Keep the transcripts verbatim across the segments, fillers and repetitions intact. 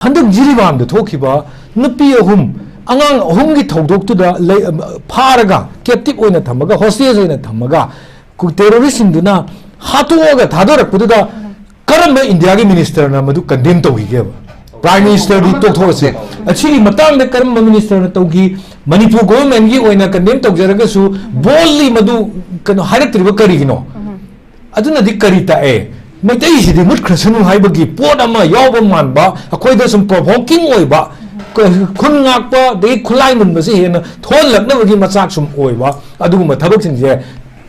ꯍꯟꯗꯛ ꯖꯤꯔꯤꯕꯥꯝꯗ ꯊꯣꯛꯈꯤꯕ ꯅꯨꯄꯤ ꯑꯍꯨꯝ, ꯑꯉꯥꯡ ꯑꯍꯨꯝꯒꯤ ꯊꯧꯗꯣꯛꯇꯨꯗ ꯂꯩ-, ꯐꯥꯔꯒ, ꯀꯦꯞꯇꯤꯞ ꯑꯣꯏꯅ ꯊꯝꯃꯒ, ꯍꯣꯁꯇꯦꯖ ꯑꯣꯏꯅ ꯊꯝꯃꯒ, ꯀꯨ-, ꯇꯦꯔꯣꯔꯤꯁꯁꯤꯡꯗꯨꯅ ꯍꯥꯠꯇꯣꯛꯑꯒ ꯊꯥꯗꯣꯔꯛꯄꯗꯨꯗ ꯀꯔꯝꯕ ꯏꯟꯗꯤꯌꯥꯒꯤ ꯃꯤꯅꯤꯁꯇꯔꯅ ꯃꯗꯨ ꯀꯟꯗꯦꯝ ꯇꯧꯈꯤꯒꯦꯕ? ꯄ꯭ꯔꯥꯏꯝ ꯃꯤꯅꯤꯁꯇꯔꯗꯤ ꯇꯣꯛꯊꯣꯛꯑꯁꯤ, ꯑꯁꯤꯒꯤ ꯃꯇꯥꯡꯗ ꯀꯔꯝꯕ ꯃꯤꯅꯤꯁꯇꯔꯅ ꯇꯧꯈꯤ? ꯃꯅꯤꯄꯨꯔ ꯒꯣꯚꯔꯟꯃꯦꯟꯠꯀꯤ ꯑꯣꯏꯅ ꯀꯟꯗꯦꯝ ꯇꯧꯖꯔꯒꯁꯨ ꯕꯣꯜꯗꯂꯤ ꯃꯗꯨ ꯀꯩꯅꯣ ꯍꯥꯏꯔꯛꯇ꯭ꯔꯤꯕ ꯀꯔꯤꯒꯤꯅꯣ? ꯑꯗꯨꯅꯗꯤ ꯀꯔꯤ ꯇꯥꯛꯑꯦ? ꯃꯩꯇꯩꯁꯤꯗꯤ ꯃꯨꯠꯈ꯭ꯔꯁꯅꯨ ꯍꯥꯏꯕꯒꯤ ꯄꯣꯠ ꯑꯃ ꯌꯥꯎꯕ ꯃꯥꯟꯕ, ꯑꯩꯈꯣꯏꯗ ꯁꯨꯝ ꯄ꯭ꯔꯣꯚꯣꯀꯤꯡ ꯑꯣꯏꯕ, ꯈꯨꯟ ꯉꯥꯛꯄ ꯑꯗꯒꯤ ꯈꯨꯠꯂꯥꯏ ꯃꯨꯟꯕꯁꯦ ꯍꯦꯟꯅ ꯊꯣꯛꯍꯜꯂꯛꯅꯕꯒꯤ ꯃꯆꯥꯛ ꯁꯨꯝ ꯑꯣꯏꯕ, ꯑꯗꯨꯒꯨꯝꯕ ꯊꯕꯛꯁꯤꯡꯁꯦ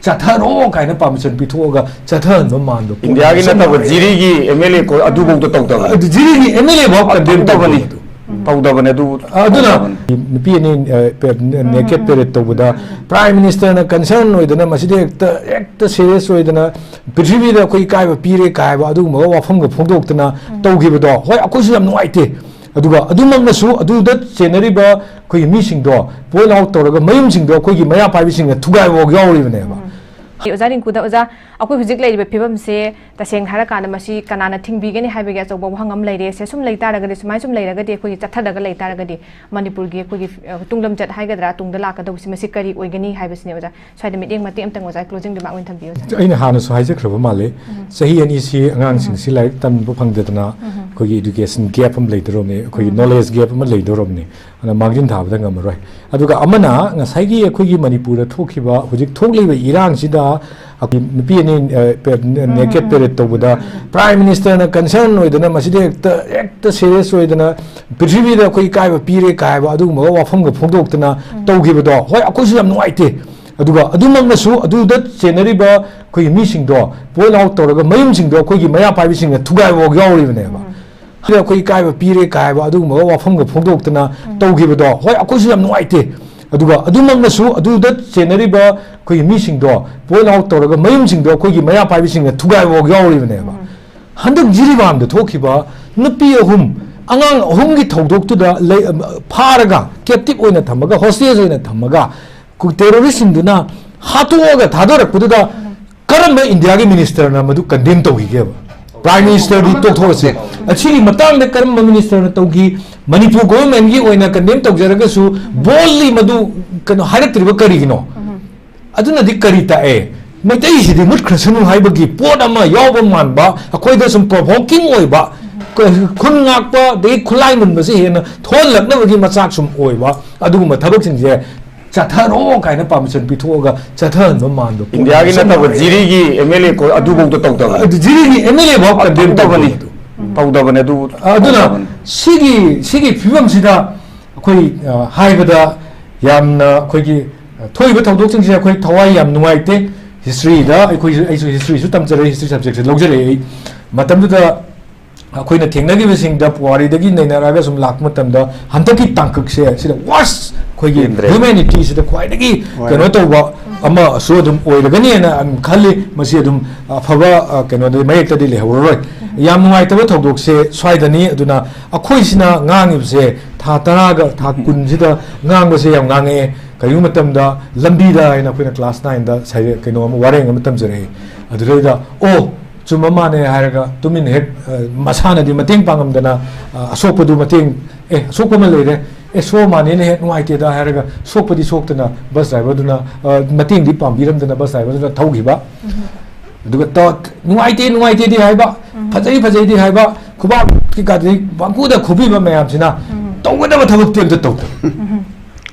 ꯆꯠꯊꯔꯣ ꯀꯥꯏꯅ ꯄꯥꯔꯃꯤꯁꯟ ꯄꯤꯊꯣꯛꯑꯒ ꯆꯠꯊꯍꯟꯕ ꯃꯥꯟꯕ ꯄꯣꯠ ꯏꯟꯗꯤꯌꯥꯒꯤ ꯑꯃ ꯅꯠꯇꯕ ꯁꯦꯝꯃꯛꯑꯦ꯫ ꯖꯤꯔꯤꯒꯤ ꯑꯦꯝ ꯑꯦꯜ ꯑꯦ ꯀꯣ-, ꯑꯗꯨꯐꯥꯎꯗ ꯇꯧꯗꯕꯅꯤ꯫ ꯑꯗꯨ ꯖꯤꯔꯤꯒꯤ ꯑꯦꯝ ꯑꯦꯜ ꯑꯦ ꯐꯥꯎ ꯀꯟꯗꯦꯝ ꯇꯧꯗꯕꯅꯤ꯫ ꯇꯧꯗꯕꯅꯤ꯫ ꯇꯧꯗꯕꯅꯤ ꯑꯗꯨ꯫ ꯑꯗꯨꯅ ꯇꯧꯗꯕꯅꯤ꯫ ꯅꯨꯄꯤ ꯑꯅꯤ, ꯑ, ꯄꯦ-, ꯅ-, ꯅꯦꯀꯦꯠ ꯄꯦꯔꯦꯗ ꯇꯧꯕꯗ ꯄ꯭ꯔꯥꯏꯝ ꯃꯤꯅꯤꯁꯇꯔꯅ ꯀꯟꯁꯔꯟ ꯑꯣꯏꯗꯅ ꯃꯁꯤꯗ ꯍꯦꯛꯇ, ꯍꯦꯛꯇ ꯁꯤꯔꯤꯌꯁ ꯑꯣꯏꯗꯅ ꯄ꯭ꯔꯤꯊꯤꯕꯤꯗ ꯑꯩꯈꯣꯏ ꯏꯀꯥꯏꯕ ꯄꯤꯔꯦ ꯀꯥꯏꯕ ꯑꯗꯨꯒꯨꯝꯕ ꯋꯥꯐꯝꯒ ꯐꯣꯡꯗꯣꯛꯇꯅ ꯇꯧꯈꯤꯕꯗꯣ, ꯍꯣꯏ, ꯑꯩꯈꯣꯏꯁꯨ ꯌꯥꯝ ꯅꯨꯡꯉꯥꯏꯇꯦ꯫ ꯑꯗꯨꯒ ꯑꯗꯨꯃꯛꯅꯁꯨ ꯑꯗꯨꯗ ꯆꯦꯟꯅꯔꯤꯕ ꯑꯩꯈꯣꯏꯒꯤ ꯃꯤꯁꯤꯡꯗꯣ ꯄꯣꯏꯟꯠ ꯑꯥꯎꯠ ꯇꯧꯔꯒ ꯃꯌꯨꯝꯁꯤꯡꯗꯣ ꯑꯩꯈꯣꯏꯒꯤ ꯃꯩꯔꯥ ꯄꯥꯏꯕꯤꯁꯤꯡꯅ ꯊꯨꯒꯥꯏꯕ ꯐꯥꯎ ꯌꯥꯎꯔꯤꯕꯅꯦꯕ꯫ ꯑꯣꯖꯥ ꯔꯤꯡꯀꯨꯗ, ꯑꯣꯖꯥ, ꯑꯩꯈꯣꯏ ꯍꯧꯖꯤꯛ ꯂꯩꯔꯤꯕ ꯐꯤꯕꯝꯁꯦ ꯇꯁꯦꯡꯅ ꯍꯥꯏꯔꯀꯥꯟꯗ ꯃꯁꯤ ꯀꯅꯥꯅ ꯊꯤꯡꯕꯤꯒꯅꯤ ꯍꯥꯏꯕꯒꯤ ꯑꯆꯧꯕ ꯋꯥꯍꯪ ꯑꯃ ꯂꯩꯔꯦ꯫ ꯁꯦ ꯁꯨꯝ ꯂꯩ ꯇꯥꯔꯒꯗꯤ, ꯁꯨꯃꯥꯏꯅ ꯁꯨꯝ ꯂꯩꯔꯒꯗꯤ, ꯑꯩꯈꯣꯏꯒꯤ ꯆꯠꯊꯔꯒ ꯂꯩ ꯇꯥꯔꯒꯗꯤ ꯃꯅꯤꯄꯨꯔꯒꯤ ꯑꯩꯈꯣꯏꯒꯤ, ꯑ, ꯇꯨꯡꯂꯝꯆꯠ ꯍꯥꯏꯒꯗ꯭ꯔꯥ, ꯇꯨꯡꯗ ꯂꯥꯛꯀꯗꯧꯕꯁꯤ ꯃꯁꯤ ꯀꯔꯤ ꯑꯣꯏꯒꯅꯤ ꯍꯥꯏꯕꯁꯤꯅꯦ ꯑꯣꯖꯥ꯫ ꯁ꯭ꯋꯥꯏꯗ ꯃꯤꯠꯌꯦꯡ ꯃꯇꯦꯛ ꯑꯃꯇꯪ ꯑꯣꯖꯥ, ꯀ꯭ꯂꯣꯖꯤꯡ ꯔꯤꯃꯥꯔꯛ ꯑꯣꯏꯅ ꯊꯝꯕꯤꯌꯨ ꯑꯣꯖꯥ꯫ ꯑꯩꯅ ꯍꯥꯟꯅꯁꯨ ꯍꯥꯏꯖꯈ꯭ꯔꯕ ꯃꯥꯜꯂꯦ, ꯆꯍꯤ ꯑꯅꯤꯁꯤ ꯑꯉꯥꯡꯁꯤꯡꯁꯤ ꯂꯥꯏꯔꯤꯛ ꯇꯝꯕ ꯐꯪꯗꯗꯅ ꯑꯩꯈꯣꯏꯒꯤ ꯏꯗꯨꯀꯦꯁꯟ ꯒꯦꯞ ꯑꯃ ꯂꯩꯗꯧꯔꯕꯅꯤ, ꯑꯩꯈꯣꯏꯒꯤ ꯅꯣꯂꯦꯖ ꯒꯦꯞ ꯑꯃ ꯂꯩꯗꯧꯔꯕꯅꯤ꯫ ꯑꯗꯨꯅ ꯃꯥꯡꯖꯤꯟ ꯊꯥꯕꯗ ꯉꯝꯃꯔꯣꯏ꯫ ꯑꯗꯨꯒ ꯑꯃꯅ ꯉꯁꯥꯏꯒꯤ ꯑꯩꯈꯣꯏꯒꯤ ꯃꯅꯤꯄꯨꯔꯗ ꯊꯣꯛꯈꯤꯕ, ꯍꯧꯖꯤꯛ ꯊꯣꯛꯂꯤꯕ ꯏꯔꯥꯡꯁꯤꯗ ꯑꯩꯈꯣꯏ ꯅꯨꯄꯤ ꯑꯅꯤ, ꯑ, ꯄꯦ-, ꯅꯦꯀꯦꯠ ꯄꯦꯔꯦꯗ ꯇꯧꯕꯗ ꯄ꯭ꯔꯥꯏꯝ ꯃꯤꯅꯤꯁꯇꯔꯅ ꯀꯟꯁꯔꯟ ꯑꯣꯏꯗꯅ ꯃꯁꯤꯗ ꯍꯦꯛꯇ, ꯍꯦꯛꯇ ꯁꯤꯔꯤꯌꯁ ꯑꯣꯏꯗꯅ ꯄ꯭ꯔꯤꯊꯤꯕꯤꯗ ꯑꯩꯈꯣꯏ ꯏꯀꯥꯏꯕ ꯄꯤꯔꯦ ꯀꯥꯏꯕ ꯑꯗꯨꯒꯨꯝꯕ ꯋꯥꯐꯝꯒ ꯐꯣꯡꯗꯣꯛꯇꯅ ꯇꯧꯈꯤꯕꯗꯣ, ꯍꯣꯏ, ꯑꯩꯈꯣꯏꯁꯨ ꯌꯥꯝ ꯅꯨꯡꯉꯥꯏꯇꯦ꯫ ꯑꯗꯨꯒ ꯑꯗꯨꯃꯛꯅꯁꯨ ꯑꯗꯨꯗ ꯆꯦꯟꯅꯔꯤꯕ ꯑꯩꯈꯣꯏꯒꯤ ꯃꯤꯁꯤꯡꯗꯣ ꯄꯣꯏꯟꯠ ꯑꯥꯎꯠ ꯇꯧꯔꯒ ꯃꯌꯨꯝꯁꯤꯡꯗꯣ ꯑꯩꯈꯣꯏꯒꯤ ꯃꯩꯔꯥ ꯄꯥꯏꯕꯤꯁꯤꯡꯅ ꯊꯨꯒꯥꯏꯕ ꯐꯥꯎ ꯌꯥꯎꯔꯤꯕꯅꯦꯕ꯫ ꯁꯤꯗ ꯑꯩꯈꯣꯏ ꯏꯀꯥꯏꯕ ꯄꯤꯔꯦ ꯀꯥꯏꯕ ꯑꯗꯨꯒꯨꯝꯕ ꯋꯥꯐꯝꯒ ꯐꯣꯡꯗꯣꯛꯇꯅ ꯇꯧꯈꯤꯕꯗꯣ, ꯍꯣꯏ, ꯑꯩꯈꯣꯏꯁꯨ ꯌꯥꯝ ꯅꯨꯡꯉꯥꯏꯇꯦ꯫ ꯑꯗꯨꯒ ꯑꯗꯨꯃꯛꯅꯁꯨ ꯑꯗꯨꯗ ꯆꯦꯟꯅꯔꯤꯕ ꯑꯩꯈꯣꯏꯒꯤ ꯃꯤꯁꯤꯡꯗꯣ ꯄꯣꯏꯟꯠ ꯑꯥꯎꯠ ꯇꯧꯔꯒ ꯃꯌꯨꯝꯁꯤꯡꯗꯣ ꯑꯩꯈꯣꯏꯒꯤ ꯃꯩꯔꯥ ꯄꯥꯏꯕꯤꯁꯤꯡꯅ ꯊꯨꯒꯥꯏꯕ ꯐꯥꯎ ꯌꯥꯎꯔꯤꯕꯅꯦꯕ꯫ ꯍꯟꯗꯛ ꯖꯤꯔꯤꯕꯥꯝꯗ ꯊꯣꯛꯈꯤꯕ ꯅꯨꯄꯤ ꯑꯍꯨꯝ, ꯑꯉꯥꯡ ꯑꯍꯨꯝꯒꯤ ꯊꯧꯗꯣꯛꯇꯨꯗ ꯂꯩ-, ꯐꯥꯔꯒ, ꯀꯦꯞꯇꯤꯞ ꯑꯣꯏꯅ ꯊꯝꯃꯒ, ꯍꯣꯁꯇꯦꯖ ꯑꯣꯏꯅ ꯊꯝꯃꯒ, ꯀꯨ-, ꯇꯦꯔꯣꯔꯤꯁꯁꯤꯡꯗꯨꯅ ꯍꯥꯠꯇꯣꯛꯑꯒ ꯊꯥꯗꯣꯔꯛꯄꯗꯨꯗ ꯀꯔꯝꯕ ꯏꯟꯗꯤꯌꯥꯒꯤ ꯃꯤꯅꯤꯁꯇꯔꯅ ꯃꯗꯨ ꯀꯟꯗꯦꯝ ꯇꯧꯈꯤꯒꯦꯕ? Prime Ministerꯗꯤ ꯇꯣꯛꯊꯣꯛꯑꯁꯦ꯫ ꯑꯁꯤꯒꯤ ꯃꯇꯥꯡꯗ ꯀꯔꯝꯕ ministerꯅ ꯇꯧꯈꯤ? ꯃꯅꯤꯄꯨꯔ governmentꯀꯤ ꯑꯣꯏꯅ condemn ꯇꯧꯖꯔꯒꯁꯨ boldly ꯃꯗꯨ ꯀꯩꯅꯣ ꯍꯥꯏꯔꯛꯇ꯭ꯔꯤꯕ ꯀꯔꯤꯒꯤꯅꯣ? ꯑꯗꯨꯅꯗꯤ ꯀꯔꯤ ꯇꯥꯛꯑꯦ? ꯃꯩꯇꯩꯁꯤꯗꯤ ꯃꯨꯠꯈ꯭ꯔꯁꯅꯨ ꯍꯥꯏꯕꯒꯤ ꯄꯣꯠ ꯑꯃ ꯌꯥꯎꯕ ꯃꯥꯟꯕ, ꯑꯩꯈꯣꯏꯗ ꯁꯨꯝ provoking ꯑꯣꯏꯕ, ꯈꯨꯟ ꯉꯥꯛꯄ ꯑꯗꯒꯤ ꯈꯨꯠꯂꯥꯏ ꯃꯨꯟꯕꯁꯦ ꯍꯦꯟꯅ ꯊꯣꯛꯍꯜꯂꯛꯅꯕꯒꯤ ꯃꯆꯥꯛ ꯁꯨꯝ ꯑꯣꯏꯕ, ꯑꯗꯨꯒꯨꯝꯕ ꯊꯕꯛꯁꯤꯡꯁꯦ ꯆꯠꯊꯔꯣ ꯀꯥꯏꯅ permission ꯄꯤꯊꯣꯛꯑꯒ ꯆꯠꯊꯍꯟꯕ ꯃꯥꯟꯕ ꯄꯣꯠ ꯏꯟꯗꯤꯌꯥꯒꯤ ꯑꯃ ꯅꯠꯇꯕ ꯁꯦꯝꯃꯛꯑꯦ꯫ ꯖꯤꯔꯤꯒꯤ ꯑꯦꯝ ꯑꯦꯜ ꯑꯦ ꯑꯗꯨꯐꯧꯗ ꯇꯧꯗꯕꯅꯤ꯫ ꯑꯗꯨ ꯖꯤꯔꯤꯒꯤ ꯑꯦꯝ ꯑꯦꯜ ꯑꯦ ꯐꯥꯎ condemn ꯇꯧꯗꯕꯅꯤ꯫ ꯇꯧꯗꯕꯗꯣ꯫ ꯇꯧꯗꯕꯅꯤ ꯑꯗꯨ ꯑꯗꯨꯅ ꯇꯧꯗꯕꯅꯤ꯫ ꯁꯤꯒꯤ ꯁꯤꯒꯤ ꯐꯤꯕꯝꯁꯤꯗ ꯑꯩꯈꯣꯏ ꯑ, ꯍꯥꯏꯕꯗ ꯌꯥꯝꯅ ꯑꯩꯈꯣꯏꯒꯤ ꯑ, ꯊꯣꯛꯏꯕ ꯊꯧꯗꯣꯛꯁꯤꯡꯁꯦ ꯑꯩꯈꯣꯏ ꯊꯋꯥꯏ ꯌꯥꯝ ꯅꯨꯡꯉꯥꯏꯇꯦ꯫ Historyꯗ ꯑꯩꯈꯣꯏꯁꯨ ꯑꯩꯁꯨ historyꯁꯨ ꯇꯝꯖꯔꯛꯏ, history subjectꯁꯦ ꯂꯧꯖꯔꯛꯑꯦ ꯑꯩ꯫ ꯃꯇꯝꯗꯨꯗ ꯑꯩꯈꯣꯏꯅ ꯊꯦꯡꯅꯈꯤꯕꯁꯤꯡꯗ ꯄꯨꯋꯥꯔꯤꯗꯒꯤ ꯅꯩꯅꯔꯛꯑꯒ ꯁꯨꯝ ꯂꯥꯛꯄ ꯃꯇꯝꯗ ꯍꯟꯗꯛꯀꯤ ꯇꯥꯡꯀꯛꯁꯦ ꯁꯤꯗ worst ꯑꯩꯈꯣꯏꯒꯤ ꯍꯦꯟꯗ꯭ꯔꯦ꯫ Humanityꯁꯤꯗ ꯈ꯭ꯋꯥꯏꯗꯒꯤ ꯍꯣꯏ꯫ ꯀꯩꯅꯣ ꯇꯧꯕ ꯑꯃꯁꯨ ꯑꯗꯨꯝ ꯑꯣꯏꯔꯒꯅꯤꯅ ꯑꯗꯨꯝ ꯈꯜꯂꯤ꯫ ꯃꯁꯤ ꯑꯗꯨꯝ ꯑꯐꯕ ꯑ, ꯀꯩꯅꯣꯗ ꯃꯌꯦꯛꯇꯗꯤ ꯂꯩꯍꯧꯔꯔꯣꯏ꯫ ꯌꯥꯝ ꯅꯨꯡꯉꯥꯏꯇꯕ ꯊꯧꯗꯣꯛꯁꯦ ꯁ꯭ꯋꯥꯏꯗꯅꯤ꯫ ꯑꯗꯨꯅ ꯑꯩꯈꯣꯏꯁꯤꯅ ꯉꯥꯡꯉꯤꯕꯁꯦ ꯊꯥ ꯇꯔꯥꯒ ꯊꯥ ꯀꯨꯟꯁꯤꯗ ꯉꯥꯡꯕꯁꯦ ꯌꯥꯝ ꯉꯥꯡꯉꯛꯑꯦ꯫ ꯀꯔꯤꯒꯨꯝꯕ ꯃꯇꯝꯗ ꯂꯝꯕꯤꯗ ꯍꯥꯏꯅ ꯑꯩꯈꯣꯏꯅ class nineꯗ ꯁꯩꯔꯦ-, ꯀꯩꯅꯣ ꯑꯃ ꯋꯥꯔꯦꯡ ꯑꯃ ꯇꯝꯖꯔꯛꯏ꯫ ꯑꯗꯨꯗꯩꯗ "ꯑꯣ, ꯆꯨꯝꯕ ꯃꯥꯅꯦ" ꯍꯥꯏꯔꯒ ꯇꯨꯃꯤꯟꯅ ꯍꯦꯛ, ꯑ, ꯃꯁꯥꯅꯗꯤ ꯃꯇꯦꯡ ꯄꯥꯡꯉꯝꯗꯅ, ꯑ, ꯑꯁꯣꯛꯄꯗꯨ ꯃꯇꯦꯡ, "ꯑꯦ, ꯑꯁꯣꯛꯄ ꯑꯃ ꯂꯩꯔꯦ, ꯑꯦ, ꯁꯣꯛꯑ ꯃꯥꯅꯦꯅ ꯍꯦꯛ ꯅꯨꯡꯉꯥꯏꯇꯦꯗ" ꯍꯥꯏꯔꯒ ꯁꯣꯛꯄꯗꯤ ꯁꯣꯛꯇꯅ bus driverꯗꯨꯅ, ꯑ, ꯃꯇꯦꯡꯗꯤ ꯄꯥꯡꯕꯤꯔꯝꯗꯅ bus driverꯗꯨꯅ ꯊꯧꯈꯤꯕ꯫ ꯑꯗꯨꯒ ꯇ-, "ꯅꯨꯡꯉꯥꯏꯇꯦ, ꯅꯨꯡꯉꯥꯏꯇꯦꯗꯤ" ꯍꯥꯏꯕ, "ꯐꯖꯩ, ꯐꯖꯩꯗꯤ" ꯍꯥꯏꯕ, ꯈꯨꯕꯥꯛ ꯀꯩꯀꯥꯗꯤ ꯄꯪꯈꯨꯗ ꯈꯨꯕꯤꯕ ꯃꯌꯥꯝꯁꯤꯅ ꯇꯧꯒꯗꯕ ꯊꯕꯛꯇꯤ ꯑꯝꯇ ꯇꯧꯗꯕ꯫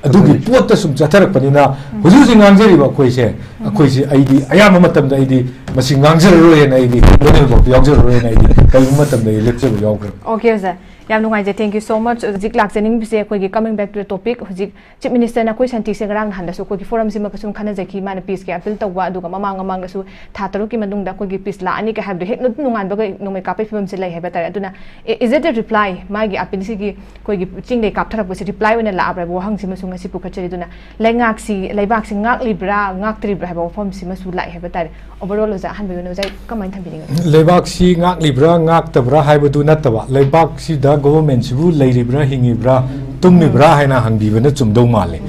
ꯑꯗꯨꯒꯤ ꯄꯣꯠꯇ ꯁꯨꯝ ꯆꯠꯊꯔꯛꯄꯅꯤꯅ ꯍꯧꯖꯤꯛ ꯍꯧꯖꯤꯛ ꯉꯥꯡꯖꯔꯤꯕ ꯑꯩꯈꯣꯏꯁꯦ, ꯑꯩꯈꯣꯏꯁꯦ ꯑꯩꯗꯤ ꯑꯌꯥꯝꯕ ꯃꯇꯝꯗ ꯑꯩꯗꯤ ꯃꯁꯤ ꯉꯥꯡꯖꯔꯔꯣꯏꯅ, ꯑꯩꯗꯤ ꯂꯣꯏꯅꯃꯛꯇ ꯌꯥꯎꯖꯔꯔꯣꯏꯅ ꯑꯩꯗꯤ ꯀꯔꯤꯒꯨꯝꯕ ꯃꯇꯝꯗ ꯑꯩ ꯂꯦꯞꯆꯕ ꯌꯥꯎꯈ꯭ꯔꯕꯅꯤ꯫ Okay, ꯑꯣꯖꯥ, ꯌꯥꯝ ꯅꯨꯡꯉꯥꯏꯖꯩ, thank you so much꯫ ꯍꯧꯖꯤꯛ ꯂꯥꯛꯆꯅꯤꯡꯕꯁꯦ ꯑꯩꯈꯣꯏꯒꯤ coming back to the topic, ꯍꯧꯖꯤꯛ Chief Ministerꯅ ꯑꯩꯈꯣꯏ ꯁꯟꯇꯤꯁꯦ ꯉꯔꯥꯡ ꯅꯍꯥꯟꯗꯁꯨ ꯑꯩꯈꯣꯏꯒꯤ forumꯁꯤꯃ ꯁꯨꯝ ꯈꯟꯅꯖꯈꯤ, ꯃꯥꯅ peaceꯀꯤ appeal ꯇꯧꯕ, ꯑꯗꯨꯒ ꯃꯃꯥꯡ ꯃꯃꯥꯡꯗꯁꯨ ꯊꯥ ꯇꯔꯨꯛꯀꯤ ꯃꯅꯨꯡꯗ ꯑꯩꯈꯣꯏꯒꯤ peace ꯂꯥꯛꯑꯅꯤ ꯀ ꯍꯥꯏꯕꯗꯣ ꯍꯦꯛ ꯅꯣꯡꯉꯥꯟꯕꯒ ꯅꯣꯡꯃꯩ ꯀꯥꯞꯄꯩ ꯐꯤꯕꯝꯁꯦ ꯂꯩ ꯍꯥꯏꯕ ꯇꯥꯔꯦ꯫ ꯑꯗꯨꯅ is it a reply? ꯃꯥꯒꯤ appealꯁꯤꯒꯤ ꯑꯩꯈꯣꯏꯒꯤ ꯆꯤꯡꯗꯩ ꯀꯥꯞꯊꯔꯛꯄꯁꯦ reply ꯑꯣꯏꯅ ꯂꯥꯛꯑꯕ꯭ꯔꯥ ꯍꯥꯏꯕ ꯋꯥꯍꯪꯁꯤꯃꯁꯨ ꯉꯁꯤ ꯄꯨꯈꯠꯆꯔꯤ꯫ ꯑꯗꯨꯅ ꯂꯩꯉꯥꯛꯁꯤ, ꯂꯩꯕꯥꯛꯁꯤ ꯉꯥꯛꯂꯤꯕ꯭ꯔꯥ ꯉꯥꯛꯇ꯭ꯔꯤꯕ꯭ꯔꯥ ꯍꯥꯏꯕ ꯋꯥꯐꯝꯁꯤꯃꯁꯨ ꯂꯥꯛꯑꯦ ꯍꯥꯏꯕ ꯇꯥꯔꯦ꯫ Overall ꯑꯣꯖꯥ, ꯑꯍꯥꯟꯕꯒꯤ ꯑꯣꯏꯅ ꯑꯣꯖꯥ ꯀꯃꯥꯏꯅ ꯊꯝꯕꯤꯅꯤꯡꯉꯤ? ꯂꯩꯕꯥꯛꯁꯤ ꯉꯥꯛꯂꯤꯕ꯭ꯔꯥ ꯉꯥꯛꯇꯕ꯭ꯔꯥ ꯍꯥꯏꯕꯗꯨ ꯅꯠꯇꯕ, ꯂꯩꯕꯥꯛꯁꯤꯗ governmentꯁꯤꯕꯨ ꯂꯩꯔꯤꯕ꯭ꯔꯥ ꯍꯤꯡꯉꯤꯕ꯭ꯔꯥ ꯇꯨꯝꯃꯤꯕ꯭ꯔꯥ ꯍꯥꯏꯅ ꯍꯪꯕꯤꯕꯅ ꯆꯨꯝꯗꯧ ꯃꯥꯜꯂꯤ꯫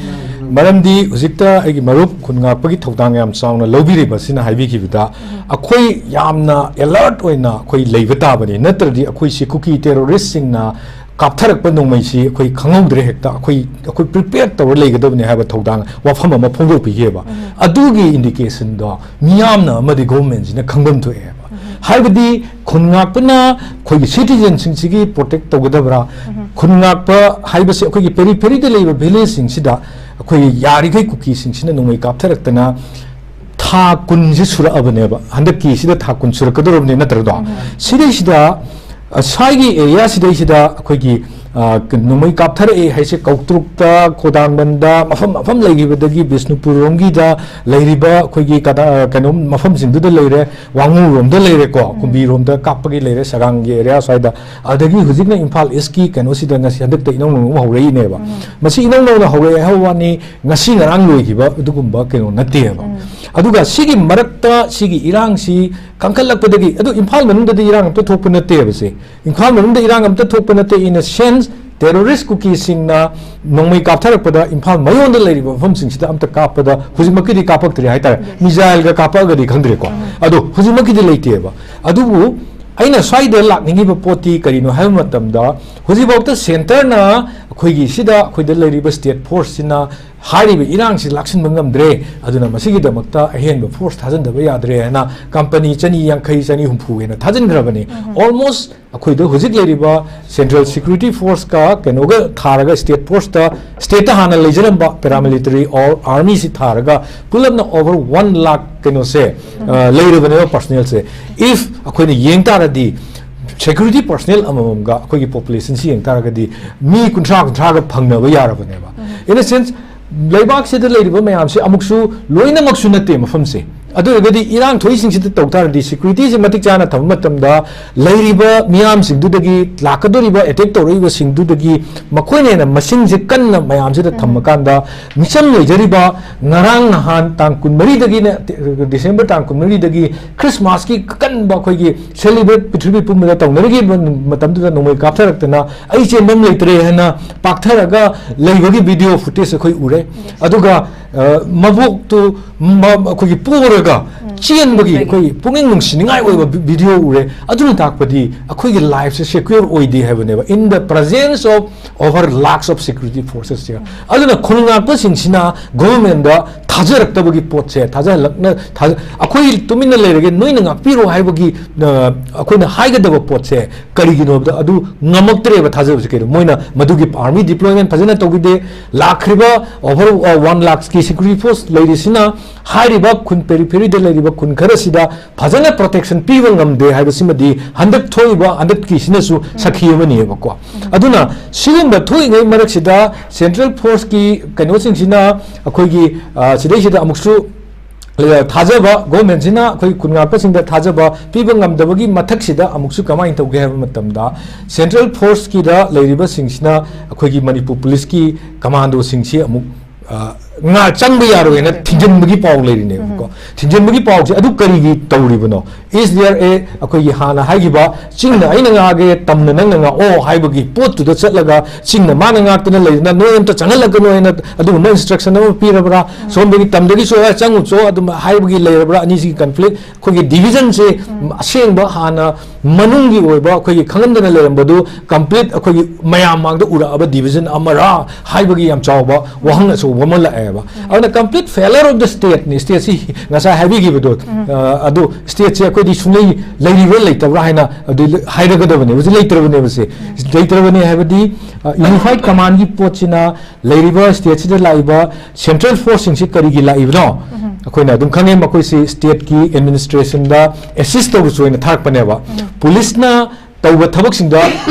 ꯃꯔꯝꯗꯤ ꯍꯧꯖꯤꯛꯇ ꯑꯩꯒꯤ ꯃꯔꯨꯞ ꯈꯨꯟ ꯉꯥꯛꯄꯒꯤ ꯊꯧꯗꯥꯡ ꯌꯥꯝ ꯆꯥꯎꯅ ꯂꯧꯕꯤꯔꯤꯕꯁꯤꯅ ꯍꯥꯏꯕꯤꯈꯤꯕꯗ, ꯑꯩꯈꯣꯏ ꯌꯥꯝꯅ alert ꯑꯣꯏꯅ ꯑꯩꯈꯣꯏ ꯂꯩꯕ ꯇꯥꯕꯅꯤ, ꯅꯠꯇ꯭ꯔꯗꯤ ꯑꯩꯈꯣꯏꯁꯤ ꯀꯨꯀꯤ terroristꯁꯤꯡꯅ ꯀꯥꯞꯊꯔꯛꯄ ꯅꯣꯡꯃꯩꯁꯤ ꯑꯩꯈꯣꯏ ꯈꯪꯍꯧꯗ꯭ꯔꯦ, ꯍꯦꯛꯇ ꯑꯩꯈꯣꯏ, ꯑꯩꯈꯣꯏ prepared ꯇꯧꯔ ꯂꯩꯒꯗꯕꯅꯤ ꯍꯥꯏꯕ ꯊꯧꯗꯥꯡ, ꯋꯥꯐꯝ ꯑꯃ ꯐꯣꯡꯗꯣꯛꯄꯤꯈꯤꯑꯕ꯫ ꯑꯗꯨꯒꯤ indicationꯗꯣ ꯃꯤꯌꯥꯝꯅ ꯑꯃꯗꯤ governmentꯁꯤꯅ ꯈꯪꯐꯝ ꯊꯣꯛꯑꯦꯕ꯫ ꯍꯥꯏꯕꯗꯤ ꯈꯨꯟ ꯉꯥꯛꯄꯅ ꯑꯩꯈꯣꯏꯒꯤ citizenꯁꯤꯡꯁꯤꯒꯤ protect ꯇꯧꯒꯗꯕ꯭ꯔꯥ? ꯈꯨꯟ ꯉꯥꯛꯄ ꯍꯥꯏꯕꯁꯤ ꯑꯩꯈꯣꯏꯒꯤ peripheryꯗ ꯂꯩꯕ villageꯁꯤꯡꯁꯤꯗ ꯑꯩꯈꯣꯏꯒꯤ ꯌꯥꯔꯤꯈꯩ ꯀꯨꯀꯤꯁꯤꯡꯁꯤꯅ ꯅꯣꯡꯃꯩ ꯀꯥꯞꯊꯔꯛꯇꯅ ꯊꯥ ꯀꯨꯟꯁꯤ ꯁꯨꯔꯛꯑꯕꯅꯦꯕ, ꯍꯟꯗꯛꯀꯤꯁꯤꯗ ꯊꯥ ꯀꯨꯟ ꯁꯨꯔꯛꯀꯗꯧꯔꯕꯅꯦ, ꯅꯠꯇ꯭ꯔꯗꯣ? ꯁꯤꯗꯩꯁꯤꯗ, ꯑ, ꯁ꯭ꯋꯥꯏꯒꯤ area ꯁꯤꯗꯩꯁꯤꯗ ꯑꯩꯈꯣꯏꯒꯤ, ꯑ, ꯅꯣꯡꯃꯩ ꯀꯥꯞꯊꯔꯛꯑꯦ ꯍꯥꯏꯁꯦ, ꯀꯧꯇ꯭ꯔꯨꯛꯇ, ꯈꯣꯗꯥꯡꯕꯟꯗ, ꯃꯐꯝ ꯃꯐꯝ ꯂꯩꯈꯤꯕꯗꯒꯤ ꯕꯤꯁꯅꯨꯄꯨꯔ ꯔꯣꯝꯒꯤꯗ ꯂꯩꯔꯤꯕ ꯑꯩꯈꯣꯏꯒꯤ ꯀꯗꯥ-, ꯀꯩꯅꯣ, ꯃꯐꯝꯁꯤꯡꯗꯨꯗ ꯂꯩꯔꯦ, ꯋꯥꯉꯨꯔꯣꯝꯗ ꯂꯩꯔꯦꯀꯣ, ꯀꯨꯝꯕꯤꯔꯣꯝꯗ ꯀꯥꯞꯄꯒꯤ ꯂꯩꯔꯦ, ꯁꯒꯥꯡꯒꯤ area ꯁ꯭ꯋꯥꯏꯗ꯫ ꯑꯗꯒꯤ ꯍꯧꯖꯤꯛꯅ ꯏꯝꯐꯥꯜ Eastꯀꯤ ꯀꯩꯅꯣꯁꯤꯗ ꯉꯁꯤ ꯍꯟꯗꯛꯇ ꯏꯅꯧ ꯅꯧꯅ ꯑꯃ ꯍꯧꯔꯛꯏꯅꯦꯕ꯫ ꯃꯁꯤ ꯏꯅꯧ ꯅꯧꯅ ꯍꯧꯔꯛꯑꯦ ꯍꯥꯏꯕ ꯋꯥꯅꯤ, ꯉꯁꯤ ꯉꯔꯥꯡ ꯂꯣꯏꯈꯤꯕ ꯑꯗꯨꯒꯨꯝꯕ ꯀꯩꯅꯣ ꯅꯠꯇꯦꯕ꯫ ꯑꯗꯨꯒ ꯁꯤꯒꯤ ꯃꯔꯛꯇ ꯁꯤꯒꯤ ꯏꯔꯥꯡꯁꯤ ꯀꯟꯈꯠꯂꯛꯄꯗꯒꯤ, ꯑꯗꯨ ꯏꯝꯐꯥꯜ ꯃꯅꯨꯡꯗꯗꯤ ꯏꯔꯥꯡ ꯑꯝꯇ ꯊꯣꯛꯄ ꯅꯠꯇꯦꯕ ꯁꯦ꯫ ꯏꯝꯐꯥꯜ ꯃꯅꯨꯡꯗ ꯏꯔꯥꯡ ꯑꯝꯇ ꯊꯣꯛꯄ ꯅꯠꯇꯦ, in a sense, terrorist ꯀꯨꯀꯤꯁꯤꯡꯅ ꯅꯣꯡꯃꯩ ꯀꯥꯞꯊꯔꯛꯄꯗ ꯏꯝꯐꯥꯜ ꯃꯌꯣꯟꯗ ꯂꯩꯔꯤꯕ ꯃꯐꯝꯁꯤꯡꯁꯤꯗ ꯑꯝꯇ ꯀꯥꯞꯄꯗ ꯍꯧꯖꯤꯛꯃꯛꯀꯤꯗꯤ ꯀꯥꯞꯄꯛꯇ꯭ꯔꯤ ꯍꯥꯏꯇꯥꯔꯦ꯫ Yes. Missileꯒ ꯀꯥꯞꯄꯛꯑꯒꯗꯤ ꯈꯪꯗ꯭ꯔꯦꯀꯣ꯫ ꯑꯗꯣ ꯍꯧꯖꯤꯛꯃꯛꯀꯤꯗꯤ ꯂꯩꯇꯦꯕ꯫ ꯑꯗꯨꯕꯨ ꯑꯩꯅ ꯁ꯭ꯋꯥꯏꯗ ꯂꯥꯛꯅꯤꯡꯉꯤꯕ ꯄꯣꯠꯇꯤ ꯀꯔꯤꯅꯣ ꯍꯥꯏꯕ ꯃꯇꯝꯗ, ꯍꯧꯖꯤꯛꯐꯥꯎꯗ centreꯅ ꯑꯩꯈꯣꯏꯒꯤ ꯁꯤꯗ, ꯑꯩꯈꯣꯏꯗ ꯂꯩꯔꯤꯕ state forceꯁꯤꯅ ꯍꯥꯏꯔꯤꯕ ꯏꯔꯥꯡꯁꯤ ꯂꯥꯛꯁꯤꯟꯕ ꯉꯝꯗ꯭ꯔꯦ, ꯑꯗꯨꯅ ꯃꯁꯤꯒꯤꯗꯃꯛꯇ ꯑꯍꯦꯟꯕ force ꯊꯥꯖꯤꯟꯗꯕ ꯌꯥꯗ꯭ꯔꯦ ꯍꯥꯏꯅ company ꯆꯅꯤ ꯌꯥꯡꯈꯩ, ꯆꯅꯤ ꯍꯨꯝꯐꯨ ꯍꯦꯟꯅ ꯊꯥꯖꯤꯟꯈ꯭ꯔꯕꯅꯤ꯫ Almost ꯑꯩꯈꯣꯏꯗ ꯍꯧꯖꯤꯛ ꯂꯩꯔꯤꯕ Central Security Forceꯀ ꯀꯩꯅꯣꯒ ꯊꯥꯔꯒ, state forceꯇ, stateꯇ ꯍꯥꯟꯅ ꯂꯩꯖꯔꯝꯕ paramilitary or armyꯁꯤ ꯊꯥꯔꯒ ꯄꯨꯂꯞꯅ over one lakh ꯀꯩꯅꯣꯁꯦ, ꯑ, ꯂꯩꯔꯕꯅꯦꯕ personnelꯁꯦ꯫ If ꯑꯩꯈꯣꯏꯅ ꯌꯦꯡ ꯇꯥꯔꯗꯤ, security personnel ꯑꯃꯃꯝꯒ ꯑꯩꯈꯣꯏꯒꯤ populationꯁꯤ ꯌꯦꯡ ꯇꯥꯔꯒꯗꯤ ꯃꯤ ꯀꯨꯟꯊ꯭ꯔꯥ, ꯀꯨꯟꯊ꯭ꯔꯥꯒ ꯐꯪꯅꯕ ꯌꯥꯔꯕꯅꯦꯕ꯫ In a sense, ꯂꯩꯕꯥꯛꯁꯤꯗ ꯂꯩꯔꯤꯕ ꯃꯌꯥꯝꯁꯦ ꯑꯃꯨꯛꯁꯨ ꯂꯣꯏꯅꯃꯛꯁꯨ ꯅꯠꯇꯦ ꯃꯐꯝꯁꯦ꯫ ꯑꯗꯨ ꯑꯣꯏꯔꯒꯗꯤ ꯏꯔꯥꯡ ꯊꯣꯛꯏꯁꯤꯡꯁꯤꯗ ꯇꯧ ꯇꯥꯔꯗꯤ, ꯁꯦꯀ꯭ꯌꯨꯔꯤꯇꯤꯁꯦ ꯃꯇꯤꯛ ꯆꯥꯅ ꯊꯝꯕ ꯃꯇꯝꯗ, ꯂꯩꯔꯤꯕ ꯃꯤꯌꯥꯝꯁꯤꯡꯗꯨꯗꯒꯤ, ꯂꯥꯛꯀꯗꯧꯔꯤꯕ, ꯑꯦꯇꯦꯛ ꯇꯧꯔꯛꯏꯕꯁꯤꯡꯗꯨꯗꯒꯤ ꯃꯈꯣꯏꯅ ꯍꯦꯟꯅ ꯃꯁꯤꯡꯁꯦ ꯀꯟꯅ ꯃꯌꯥꯝꯁꯤꯗ ꯊꯝꯃꯀꯥꯟꯗ, ꯃꯤꯆꯝ ꯂꯩꯖꯔꯤꯕ, ꯉꯔꯥꯡ ꯅꯍꯥꯟ ꯇꯥꯡ ꯀꯨꯟꯃꯔꯤꯗꯒꯤꯅ, ꯗꯤꯁꯦꯝꯕꯔ ꯇꯥꯡ ꯀꯨꯟꯃꯔꯤꯗꯒꯤ ꯈ꯭ꯔꯤꯁꯃꯥꯁꯀꯤ ꯑꯀꯟꯕ ꯑꯩꯈꯣꯏꯒꯤ ꯁꯦꯂꯤꯕ꯭ꯔꯦꯠ ꯄ꯭ꯔꯤꯊꯤꯕꯤ ꯄꯨꯝꯕꯗ ꯇꯧꯅꯔꯤꯕ ꯃꯇꯝꯗꯨꯗ ꯅꯣꯡꯃꯩ ꯀꯥꯞꯊꯔꯛꯇꯅ ꯑꯩ ꯆꯦꯟꯐꯝ ꯂꯩꯇ꯭ꯔꯦ ꯍꯥꯏꯅ ꯄꯥꯛꯊꯔꯒ ꯂꯩꯕꯒꯤ ꯚꯤꯗꯤꯑꯣ ꯐꯨꯇꯦꯖ ꯑꯩꯈꯣꯏ ꯎꯔꯦ꯫ ꯑꯗꯨꯒ, ꯑ, ꯃꯕꯣꯛꯇꯨ ꯃ-, ꯑꯩꯈꯣꯏꯒꯤ ꯄꯣꯔꯒ ꯆꯦꯟꯕꯒꯤ ꯑꯩꯈꯣꯏꯒꯤ ꯄꯨꯛꯅꯤꯡ ꯅꯨꯡꯁꯤꯅꯤꯡꯉꯥꯏ ꯑꯣꯏꯕ ꯚꯤ-, ꯚꯤꯗꯤꯑꯣ ꯎꯔꯦ꯫ ꯑꯗꯨꯅ ꯇꯥꯛꯄꯗꯤ ꯑꯩꯈꯣꯏꯒꯤ ꯂꯥꯏꯐꯁꯦ ꯁꯦꯀ꯭ꯌꯣꯔ ꯑꯣꯏꯗꯦ ꯍꯥꯏꯕꯅꯦꯕ, in the presence of over lakhs of security forces ꯁꯦ꯫ ꯑꯗꯨꯅ ꯈꯨꯟ ꯉꯥꯛꯄꯁꯤꯡꯁꯤꯅ ꯒꯣꯚꯔꯟꯃꯦꯟꯗ ꯊꯥꯖꯔꯛꯇꯕꯒꯤ ꯄꯣꯠꯁꯦ, ꯊꯥꯖꯍꯜꯂꯛꯅ-, ꯊꯥꯖ-, ꯑꯩꯈꯣꯏ ꯇꯨꯃꯤꯟꯅ ꯂꯩꯔꯒꯦ, ꯅꯣꯏꯅ ꯉꯥꯛꯄꯤꯔꯣ ꯍꯥꯏꯕꯒꯤ, ꯑ, ꯑꯩꯈꯣꯏꯅ ꯍꯥꯏꯒꯗꯕ ꯄꯣꯠꯁꯦ ꯀꯔꯤꯒꯤꯅꯣ ꯍꯥꯏꯕꯗ, ꯑꯗꯨ ꯉꯝꯃꯛꯇ꯭ꯔꯦꯕ ꯊꯥꯖꯕꯁꯦ꯫ ꯀꯩꯅꯣ, ꯃꯣꯏꯅ ꯃꯗꯨꯒꯤ ꯑꯥꯔꯃꯤ ꯗꯤꯄ꯭ꯂꯣꯏꯃꯦꯟ ꯐꯖꯅ ꯇꯧꯈꯤꯗꯦ꯫ ꯂꯥꯛꯈ꯭ꯔꯤꯕ ꯑꯣꯚꯔ, ꯑ, ꯋꯥꯟ ꯂꯥꯛꯁꯀꯤ ꯁꯦꯀ꯭ꯌꯨꯔꯤꯇꯤ ꯐꯣꯔꯁ ꯂꯩꯔꯤꯁꯤꯅ ꯍꯥꯏꯔꯤꯕ ꯈꯨꯟ, ꯄꯦꯔꯤꯐꯦꯔꯤꯗ ꯂꯩꯔꯤꯕ ꯈꯨꯟ ꯈꯔꯁꯤꯗ ꯐꯖꯅ ꯄ꯭ꯔꯣꯇꯦꯛꯁꯟ ꯄꯤꯕ ꯉꯝꯗꯦ ꯍꯥꯏꯕꯁꯤꯃꯗꯤ ꯍꯟꯗꯛ ꯊꯣꯛꯏꯕ, ꯍꯟꯗꯛꯀꯤꯁꯤꯅꯁꯨ ꯁꯥꯈꯤ ꯑꯃꯅꯦꯕꯀꯣ꯫ ꯑꯗꯨꯅ ꯁꯤꯒꯨꯝꯕ ꯊꯣꯛꯏꯉꯩ ꯃꯔꯛꯁꯤꯗ ꯁꯦꯟꯇ꯭ꯔꯦꯜ ꯐꯣꯔꯁꯀꯤ ꯀꯩꯅꯣꯁꯤꯡꯁꯤꯅ ꯑꯩꯈꯣꯏꯒꯤ, ꯑ, ꯁꯤꯗꯩꯁꯤꯗ ꯑꯃꯨꯛꯁꯨ, ꯑ, ꯊꯥꯖꯕ, ꯒꯣꯚꯔꯟꯃꯦꯟꯁꯤꯅ ꯑꯩꯈꯣꯏ ꯈꯨꯟ ꯉꯥꯛꯄꯁꯤꯡꯗ ꯊꯥꯖꯕ ꯄꯤꯕ ꯉꯝꯗꯕꯒꯤ ꯃꯊꯛꯁꯤꯗ ꯑꯃꯨꯛꯁꯨ ꯀꯃꯥꯏꯅ ꯇꯧꯒꯦ ꯍꯥꯏꯕ ꯃꯇꯝꯗ, ꯁꯦꯟꯇ꯭ꯔꯦꯜ ꯐꯣꯔꯁꯀꯤꯗ ꯂꯩꯔꯤꯕꯁꯤꯡꯁꯤꯅ ꯑꯩꯈꯣꯏꯒꯤ ꯃꯅꯤꯄꯨꯔ ꯄꯨꯂꯤꯁꯀꯤ ꯀꯃꯥꯟꯗꯣꯁꯤꯡꯁꯤ ꯑꯃꯨꯛ, ꯑ, ꯉꯥ ꯆꯪꯕ ꯌꯥꯔꯣꯏꯅ ꯊꯤꯡꯖꯤꯟꯕꯒꯤ ꯄꯥꯎ ꯂꯩꯔꯤꯅꯦꯕꯀꯣ꯫ ꯊꯤꯡꯖꯤꯟꯕꯒꯤ ꯄꯥꯎꯁꯦ ꯑꯗꯨ ꯀꯔꯤꯒꯤ ꯇꯧꯔꯤꯕꯅꯣ? Is there a, ꯑꯩꯈꯣꯏꯒꯤ ꯍꯥꯟꯅ ꯍꯥꯏꯈꯤꯕ, "ꯆꯤꯡꯅ ꯑꯩꯅ ꯉꯥꯛꯑꯒꯦ, ꯇꯝꯅ ꯅꯪꯅ ꯉꯥꯛꯑꯣ" ꯍꯥꯏꯕꯒꯤ ꯄꯣꯠꯇꯨꯗ ꯆꯠꯂꯒ, ꯆꯤꯡꯅ ꯃꯥꯅ ꯉꯥꯛꯇꯅ ꯂꯩꯗꯅ, "ꯅꯣꯏ ꯑꯝꯇ ꯆꯪꯍꯜꯂꯛꯀꯅꯨ" ꯍꯥꯏꯅ ꯑꯗꯨꯒꯨꯝꯕ ꯏꯟꯁꯇ꯭ꯔꯛꯁꯟ ꯑꯃ ꯄꯤꯔꯕ꯭ꯔꯥ? ꯁꯣꯝꯗꯒꯤ ꯇꯝꯗꯒꯤꯁꯨ, "ꯑꯦ, ꯆꯪꯉꯨꯆꯣ" ꯑꯗꯨꯝ ꯍꯥꯏꯕꯒꯤ ꯂꯩꯔꯕ꯭ꯔꯥ? ꯑꯅꯤꯁꯤꯒꯤ ꯀꯟꯐ꯭ꯂꯤꯛ, ꯑꯩꯈꯣꯏꯒꯤ ꯗꯤꯚꯤꯖꯟꯁꯦ ꯑꯁꯦꯡꯕ ꯍꯥꯟꯅ ꯃꯅꯨꯡꯒꯤ ꯑꯣꯏꯕ ꯑꯩꯈꯣꯏꯒꯤ ꯈꯪꯍꯟꯗꯅ ꯂꯩꯔꯝꯕꯗꯨ ꯀꯝꯄ꯭ꯂꯤꯠ ꯑꯩꯈꯣꯏꯒꯤ ꯃꯌꯥꯝ ꯃꯥꯡꯗ ꯎꯔꯛꯑꯕ ꯗꯤꯚꯤꯖꯟ ꯑꯃꯔꯥ ꯍꯥꯏꯕꯒꯤ ꯌꯥꯝ ꯆꯥꯎꯕ ꯋꯥꯍꯪ ꯑꯆꯧꯕ ꯑꯃ ꯂꯥꯛꯑꯦꯕ꯫ ꯑꯗꯨꯅ complete failure of the stateꯅꯤ, ꯁ꯭ꯇꯦꯠꯁꯤ ꯉꯁꯥꯏ ꯍꯥꯏꯕꯤꯈꯤꯕꯗꯣ, ꯑ, ꯑꯗꯨ ꯁ꯭ꯇꯦꯠꯁꯦ ꯑꯩꯈꯣꯏꯗꯤ ꯁꯨꯡꯂꯩ ꯂꯩꯔꯤꯕ꯭ꯔꯥ ꯂꯩꯇꯕ꯭ꯔꯥ ꯍꯥꯏꯅ ꯑꯗꯨ ꯍꯥꯏꯔꯒꯗꯕꯅꯦꯕ, ꯍꯧꯖꯤꯛ ꯂꯩꯇ꯭ꯔꯕꯅꯦꯕ꯫ ꯁꯦ ꯂꯩꯇ꯭ꯔꯕꯅꯦ ꯍꯥꯏꯕꯗꯤ, ꯑ, ꯌꯨꯅꯤꯐꯥꯏꯠ ꯀꯃꯥꯟꯒꯤ ꯄꯣꯠꯁꯤꯅ ꯂꯩꯔꯤꯕ ꯁ꯭ꯇꯦꯠꯁꯤꯗ ꯂꯥꯛꯏꯕ ꯁꯦꯟꯇ꯭ꯔꯦꯜ ꯐꯣꯔꯁꯁꯤꯡꯁꯤ ꯀꯔꯤꯒꯤ ꯂꯥꯛꯏꯕꯅꯣ? ꯑꯩꯈꯣꯏꯅ ꯑꯗꯨꯝ ꯈꯪꯉꯦ, ꯃꯈꯣꯏꯁꯤ ꯁ꯭ꯇꯦꯠꯀꯤ ꯑꯦꯗꯃꯤꯅꯤꯁꯇ꯭ꯔꯦꯁꯟꯗ ꯑꯦꯁꯤꯁ ꯇꯧꯕꯁꯨ ꯑꯣꯏꯅ ꯊꯥꯔꯛꯄꯅꯦꯕ꯫ ꯄꯨꯂꯤꯁꯅ ꯇꯧꯕ ꯊꯕꯛꯁꯤꯡꯗ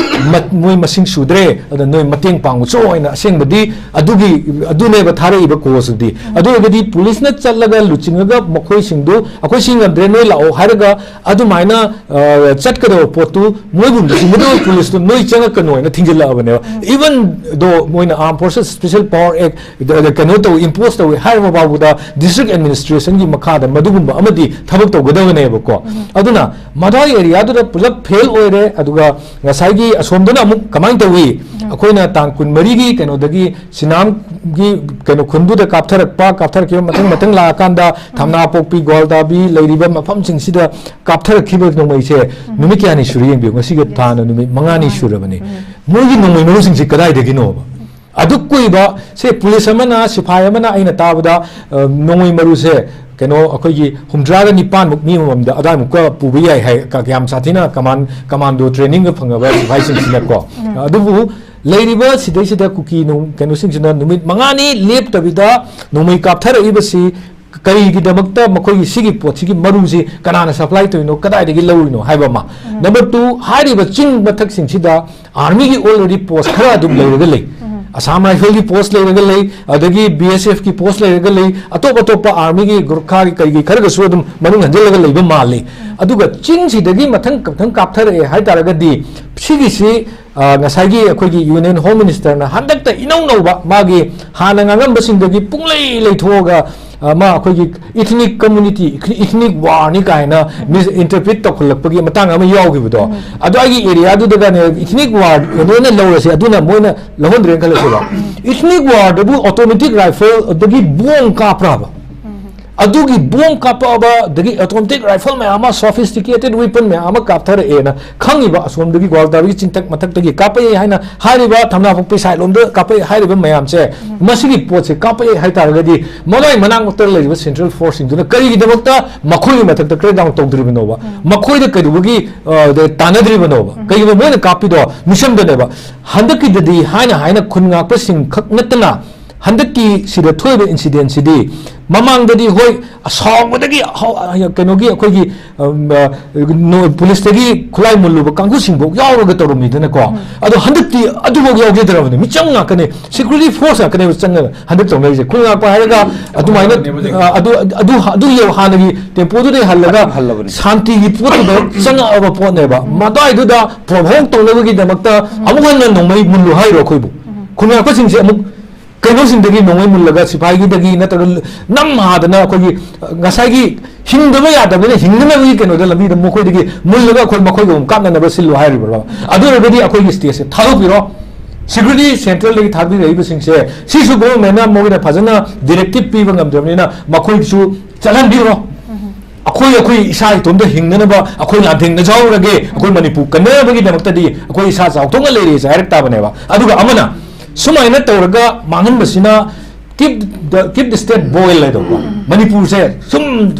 ꯃ-, ꯃꯣꯏ ꯃꯁꯤꯡ ꯁꯨꯗ꯭ꯔꯦ, ꯑꯗ ꯅꯣꯏ ꯃꯇꯦꯡ ꯄꯥꯡꯉꯨꯆꯣ ꯍꯥꯏꯅ ꯑꯁꯦꯡꯕꯗꯤ ꯑꯗꯨꯒꯤ, ꯑꯗꯨꯅꯦꯕ ꯊꯥꯔꯛꯏꯕ ꯀꯣꯜꯁꯤꯗꯤ꯫ ꯑꯗꯨ ꯑꯣꯏꯔꯒꯗꯤ ꯄꯨꯂꯤꯁꯅ ꯆꯠꯂꯒ ꯂꯨꯆꯤꯡꯉꯒ ꯃꯈꯣꯏꯁꯤꯡꯗꯨ "ꯑꯩꯈꯣꯏ ꯁꯤ ꯉꯝꯗ꯭ꯔꯦ, ꯅꯣꯏ ꯂꯥꯛꯑꯣ" ꯍꯥꯏꯔꯒ ꯑꯗꯨꯃꯥꯏꯅ, ꯑ, ꯆꯠꯀꯗꯕ ꯄꯣꯠꯇꯨ ꯃꯣꯏꯕꯨ ꯂꯨꯆꯤꯡꯒꯗꯕ ꯄꯨꯂꯤꯁꯇꯨ "ꯅꯣꯏ ꯆꯪꯉꯛꯀꯅꯨ" ꯍꯥꯏꯅ ꯊꯤꯡꯖꯤꯜꯂꯛꯑꯕꯅꯦꯕ꯫ Even though ꯃꯣꯏꯅ Armed Forces Special Power Act ꯀꯩꯅꯣ ꯇꯧ, impose ꯇꯧꯏ ꯍꯥꯏꯔꯕ ꯐꯥꯎꯕꯗ district administration ꯒꯤ ꯃꯈꯥꯗ ꯃꯗꯨꯒꯨꯝꯕ ꯑꯃꯗꯤ ꯊꯕꯛ ꯇꯧꯒꯗꯕꯅꯦꯕꯀꯣ꯫ ꯑꯗꯨꯅ ꯃꯗꯥꯏ area ꯗꯨꯗ ꯄꯨꯂꯞ fail ꯑꯣꯏꯔꯦ꯫ ꯑꯗꯨꯒ ꯉꯁꯥꯏꯒꯤ ꯑꯁꯣꯝꯗꯅ ꯑꯃꯨꯛ ꯀꯃꯥꯏꯅ ꯇꯧꯏ? ꯑꯩꯈꯣꯏꯅ ꯇꯥꯡ ꯀꯨꯟꯃꯔꯤꯒꯤ ꯀꯩꯅꯣꯗꯒꯤ ꯁꯤꯅꯥꯝꯒꯤ ꯀꯩꯅꯣ ꯈꯨꯟꯗꯨꯗ ꯀꯥꯞꯊꯔꯛꯄ, ꯀꯥꯞꯊꯔꯛꯈꯤꯕ ꯃꯊꯪ ꯃꯊꯪ ꯂꯥꯛꯑꯀꯥꯟꯗ ꯊꯝꯅꯥꯄꯣꯛꯄꯤ, ꯒ꯭ꯋꯥꯜꯗꯥꯕꯤ ꯂꯩꯔꯤꯕ ꯃꯐꯝꯁꯤꯡꯁꯤꯗ ꯀꯥꯞꯊꯔꯛꯈꯤꯕ ꯅꯣꯡꯃꯩꯁꯦ ꯅꯨꯃꯤꯠ ꯀꯌꯥꯅꯤ ꯁꯨꯔꯦ ꯌꯦꯡꯕꯤꯌꯨ, ꯉꯁꯤꯒ ꯊꯥꯅ ꯅꯨꯃꯤꯠ ꯃꯉꯥꯅꯤ ꯁꯨꯔꯕꯅꯤ꯫ ꯃꯣꯏꯒꯤ ꯅꯣꯡꯃꯩ ꯃꯔꯨꯁꯤꯡꯁꯤ ꯀꯗꯥꯏꯗꯒꯤꯅꯣꯕ? ꯑꯗꯨꯛ ꯀꯨꯏꯕ ꯁꯦ ꯄꯨꯂꯤꯁ ꯑꯃꯅ, ꯁꯤꯐꯥꯏ ꯑꯃꯅ, ꯑꯩꯅ ꯇꯥꯕꯗ, ꯑ, ꯅꯣꯡꯃꯩ ꯃꯔꯨꯁꯦ ꯀꯩꯅꯣ ꯑꯩꯈꯣꯏꯒꯤ ꯍꯨꯝꯗ꯭ꯔꯥꯒ ꯅꯤꯄꯥꯟꯃꯨꯛ ꯃꯤ ꯑꯃꯃꯝꯗ ꯑꯗꯥꯏꯃꯨꯛꯀ ꯄꯨꯕ ꯌꯥꯏ ꯍꯥꯏ, ꯀ-, ꯌꯥꯝ ꯁꯥꯊꯤꯅ ꯀꯃꯥꯟ-, ꯀꯃꯥꯟꯗꯣ training ꯒ ꯐꯪꯉꯕ ꯁꯤꯐꯥꯏꯁꯤꯡꯁꯤꯅꯀꯣ꯫ ꯑꯗꯨꯕꯨ ꯂꯩꯔꯤꯕ ꯁꯤꯗꯩꯁꯤꯗ ꯀꯨꯀꯤ ꯅꯨꯡ-, ꯀꯩꯅꯣꯁꯤꯡꯁꯤꯅ ꯅꯨꯃꯤꯠ ꯃꯉꯥꯅꯤ ꯂꯦꯞꯇꯕꯤꯗ ꯅꯣꯡꯃꯩ ꯀꯥꯞꯊꯔꯛꯏꯕꯁꯤ ꯀꯔꯤꯒꯤꯗꯃꯛꯇ, ꯃꯈꯣꯏꯒꯤ ꯁꯤꯒꯤ ꯄꯣꯠꯁꯤꯒꯤ ꯃꯔꯨꯁꯤ ꯀꯅꯥꯅ supply ꯇꯧꯔꯤꯅꯣ, ꯀꯗꯥꯏꯗꯒꯤ ꯂꯧꯔꯤꯅꯣ ꯍꯥꯏꯕ ꯑꯃ꯫ Number two, ꯍꯥꯏꯔꯤꯕ ꯆꯤꯡ ꯃꯊꯛꯁꯤꯡꯁꯤꯗ army ꯒꯤ already post ꯈꯔ ꯑꯗꯨꯝ ꯂꯩꯔꯒ ꯂꯩ꯫ ꯑꯁꯥꯝ ꯔꯥꯏꯐꯜꯒꯤ post ꯂꯩꯔꯒ ꯂꯩ, ꯑꯗꯒꯤ B S F ꯀꯤ post ꯂꯩꯔꯒ ꯂꯩ, ꯑꯇꯣꯞ ꯑꯇꯣꯞꯄ army ꯒꯤ, ꯒꯨꯔꯈꯥꯒꯤ, ꯀꯩꯒꯤ ꯈꯔꯒꯁꯨ ꯑꯗꯨꯝ ꯃꯅꯨꯡ ꯍꯟꯖꯤꯜꯂꯒ ꯂꯩꯕ ꯃꯥꯜꯂꯤ꯫ ꯑꯗꯨꯒ ꯆꯤꯡꯁꯤꯗꯒꯤ ꯃꯊꯪ ꯃꯊꯪ ꯀꯥꯞꯊꯔꯛꯑꯦ ꯍꯥꯏ ꯇꯥꯔꯒꯗꯤ, ꯁꯤꯒꯤꯁꯤ, ꯑ, ꯉꯁꯥꯏꯒꯤ ꯑꯩꯈꯣꯏꯒꯤ Union Home Minister ꯅ ꯍꯟꯗꯛꯇ ꯏꯅꯧ ꯅꯧꯕ ꯃꯥꯒꯤ ꯍꯥꯟꯅ ꯉꯥꯡꯉꯝꯕꯁꯤꯡꯗꯒꯤ ꯄꯨꯡꯂꯩ ꯂꯩꯊꯣꯛꯑꯒ, ꯑ, ꯃꯥ ꯑꯩꯈꯣꯏꯒꯤ ethnic community, ethnic war ꯅꯤ ꯀꯥꯏꯅ misinterpret ꯇꯧꯈꯠꯂꯛꯄꯒꯤ ꯃꯇꯥꯡ ꯑꯃ ꯌꯥꯎꯈꯤꯕꯗꯣ, ꯑꯗꯨꯋꯥꯏꯒꯤ area ꯗꯨꯗꯒꯅꯦ ethnic war ꯂꯣꯏꯅ ꯂꯧꯔꯁꯦ, ꯑꯗꯨꯅ ꯃꯣꯏꯅ ꯂꯧꯍꯟꯗ꯭ꯔꯦꯅ ꯈꯜꯂꯁꯦꯕ꯫ Ethnic war ꯗꯕꯨ automatic rifle ꯑꯗꯒꯤ ꯕꯣꯝ ꯀꯥꯞꯄ꯭ꯔꯥꯕ? ꯑꯗꯨꯒꯤ ꯕꯣꯝ ꯀꯥꯞꯄꯛꯑꯕ, ꯑꯗꯒꯤ automatic rifle ꯃꯌꯥꯝ ꯑꯃ, sophisticated weapon ꯃꯌꯥꯝ ꯑꯃ ꯀꯥꯞꯊꯔꯛꯑꯦꯅ ꯈꯪꯉꯤꯕ, ꯑꯁꯣꯝꯗꯒꯤ ꯒ꯭ꯋꯥꯜꯗꯥꯔꯒꯤ ꯆꯤꯡꯊꯛ ꯃꯊꯛꯇꯒꯤ ꯀꯥꯞꯄꯛꯑꯦ ꯍꯥꯏꯅ ꯍꯥꯏꯔꯤꯕ, ꯊꯝꯅꯥꯄꯣꯛꯄꯤ side ꯂꯣꯝꯗ ꯀꯥꯞꯄꯛꯑꯦ ꯍꯥꯏꯔꯤꯕ ꯃꯌꯥꯝꯁꯦ, ꯃꯁꯤꯒꯤ ꯄꯣꯠꯁꯦ ꯀꯥꯞꯄꯛꯑꯦ ꯍꯥꯏꯇꯥꯔꯒꯗꯤ, ꯃꯃꯥꯏ ꯃꯅꯥꯛꯃꯛꯇ ꯂꯩꯔꯤꯕ central force ꯁꯤꯡꯗꯨꯅ ꯀꯔꯤꯒꯤꯗꯃꯛꯇ ꯃꯈꯣꯏꯒꯤ ꯃꯊꯛꯇ crackdown ꯇꯧꯗ꯭ꯔꯤꯕꯅꯣꯕ? ꯃꯈꯣꯏꯗ ꯀꯩꯗꯧꯕꯒꯤ, ꯑ, ꯇꯥꯟꯅꯗ꯭ꯔꯤꯕꯅꯣꯕ? ꯀꯩꯒꯤꯅꯣ ꯃꯣꯏꯅ ꯀꯥꯞꯄꯤꯗꯣ ꯃꯤꯁꯝꯗꯅꯦꯕ? ꯍꯟꯗꯛꯀꯤꯗꯗꯤ ꯍꯥꯏꯅ ꯍꯥꯏꯅ ꯈꯨꯟ ꯉꯥꯛꯄꯁꯤꯡ ꯈꯛ ꯅꯠꯇꯅ, ꯍꯟꯗꯛꯀꯤ ꯁꯤꯗ ꯊꯣꯛꯏꯕ incident ꯁꯤꯗꯤ ꯃꯃꯥꯡꯗꯗꯤ, ꯍꯣꯏ, ꯑꯁꯥꯎꯕꯗꯒꯤ ꯍꯧ-, ꯀꯩꯅꯣꯒꯤ ꯑꯩꯈꯣꯏꯒꯤ, ꯑꯝ, ꯑ, ꯅꯣ-, ꯄꯨꯂꯤꯁꯇꯒꯤ ꯈꯨꯠꯂꯥꯏ ꯃꯨꯜꯂꯨꯕ ꯀꯥꯡꯕꯨꯁꯤꯡꯐꯥꯎ ꯌꯥꯎꯔꯒ ꯇꯧꯔꯝꯃꯤꯗꯅꯀꯣ꯫ ꯑꯗꯣ ꯍꯟꯗꯛꯇꯤ ꯑꯗꯨꯐꯥꯎ ꯌꯥꯎꯖꯗ꯭ꯔꯕꯅꯤ, ꯃꯤꯆꯪ ꯉꯥꯛꯇꯅꯦ, security force ꯉꯥꯛꯇꯅꯦꯕ ꯆꯪꯉꯒ ꯍꯟꯗꯛ ꯇꯧꯅꯔꯤꯁꯦ꯫ ꯈꯨꯜ ꯉꯥꯛꯄ ꯍꯥꯏꯔꯒ ꯑꯗꯨꯃꯥꯏꯅ, ꯑ, ꯑꯗꯨ, ꯑꯗꯨ, ꯑꯗꯨ ꯌꯧ-, ꯍꯥꯟꯅꯒꯤ tempo ꯗꯨꯗꯩ ꯍꯜꯂꯒ ꯍꯜꯂꯕꯅꯤ꯫ ꯁꯥꯟꯇꯤꯒꯤ ꯄꯣꯠꯇꯨꯗ ꯆꯪꯉꯛꯑꯕ ꯄꯣꯠꯅꯦꯕ꯫ ꯃꯗꯨꯋꯥꯏꯗꯨꯗ provoke ꯇꯧꯅꯕꯒꯤꯗꯃꯛꯇ ꯑꯃꯨꯛ ꯍꯟꯅ ꯅꯣꯡꯃꯩ ꯃꯨꯜꯂꯨ ꯍꯥꯏꯔꯣ ꯑꯩꯈꯣꯏꯕꯨ? ꯈꯨꯜ ꯉꯥꯛꯄꯁꯤꯡꯁꯦ ꯑꯃꯨꯛ ꯀꯩꯅꯣꯁꯤꯡꯗꯒꯤ ꯅꯣꯡꯃꯩ ꯃꯨꯜꯂꯒ, ꯁꯤꯐꯥꯏꯒꯤꯗꯒꯤ ꯅꯠꯇ꯭ꯔꯒ ꯅꯝ ꯍꯥꯗꯅ ꯑꯩꯈꯣꯏꯒꯤ, ꯑ, ꯉꯁꯥꯏꯒꯤ ꯍꯤꯡꯗꯕ ꯌꯥꯗꯕꯅꯤꯅ ꯍꯤꯡꯅꯅꯕꯒꯤ ꯀꯩꯅꯣꯗ ꯂꯝꯕꯤꯗ ꯃꯈꯣꯏꯗꯒꯤ ꯃꯨꯜꯂꯒ ꯑꯩꯈꯣꯏ ꯃꯈꯣꯏꯒ ꯑꯃꯨꯛ ꯀꯥꯞꯅꯅꯕ ꯁꯤꯜꯂꯨ ꯍꯥꯏꯔꯤꯕ꯭ꯔꯣ? ꯑꯗꯨ ꯑꯣꯏꯔꯒꯗꯤ ꯑꯩꯈꯣꯏꯒꯤ state ꯁꯦ ꯊꯥꯗꯣꯛꯄꯤꯔꯣ꯫ Security central ꯗꯒꯤ ꯊꯥꯕꯤꯔꯛꯏꯕꯁꯤꯡꯁꯦ ꯁꯤꯁꯨ government ꯅ ꯃꯈꯣꯏꯗ ꯐꯖꯅ directive ꯄꯤꯕ ꯉꯝꯗ꯭ꯔꯕꯅꯤꯅ ꯃꯈꯣꯏꯁꯨ ꯆꯠꯍꯟꯕꯤꯔꯣ꯫ ꯑꯩꯈꯣꯏ, ꯑꯩꯈꯣꯏ ꯏꯁꯥ ꯏꯇꯣꯝꯇ ꯍꯤꯡꯅꯅꯕ ꯑꯩꯈꯣꯏ ꯂꯥꯟꯊꯦꯡꯅꯖꯍꯧꯔꯒꯦ, ꯑꯩꯈꯣꯏ ꯃꯅꯤꯄꯨꯔ ꯀꯟꯅꯅꯕꯒꯤꯗꯃꯛꯇꯗꯤ ꯑꯩꯈꯣꯏ ꯏꯁꯥ ꯆꯥꯎꯊꯣꯛꯅ ꯂꯩꯔꯦꯁꯦ ꯍꯥꯏꯔꯛ ꯇꯥꯕꯅꯦꯕ꯫ ꯑꯗꯨꯒ ꯑꯃꯅ ꯁꯨꯃꯥꯏꯅ ꯇꯧꯔꯒ ꯃꯥꯡꯍꯟꯕꯁꯤꯅ keep the, keep the state boil ꯍꯥꯏꯗꯣꯀꯣ꯫ ꯃꯅꯤꯄꯨꯔꯁꯦ ꯁꯨꯝ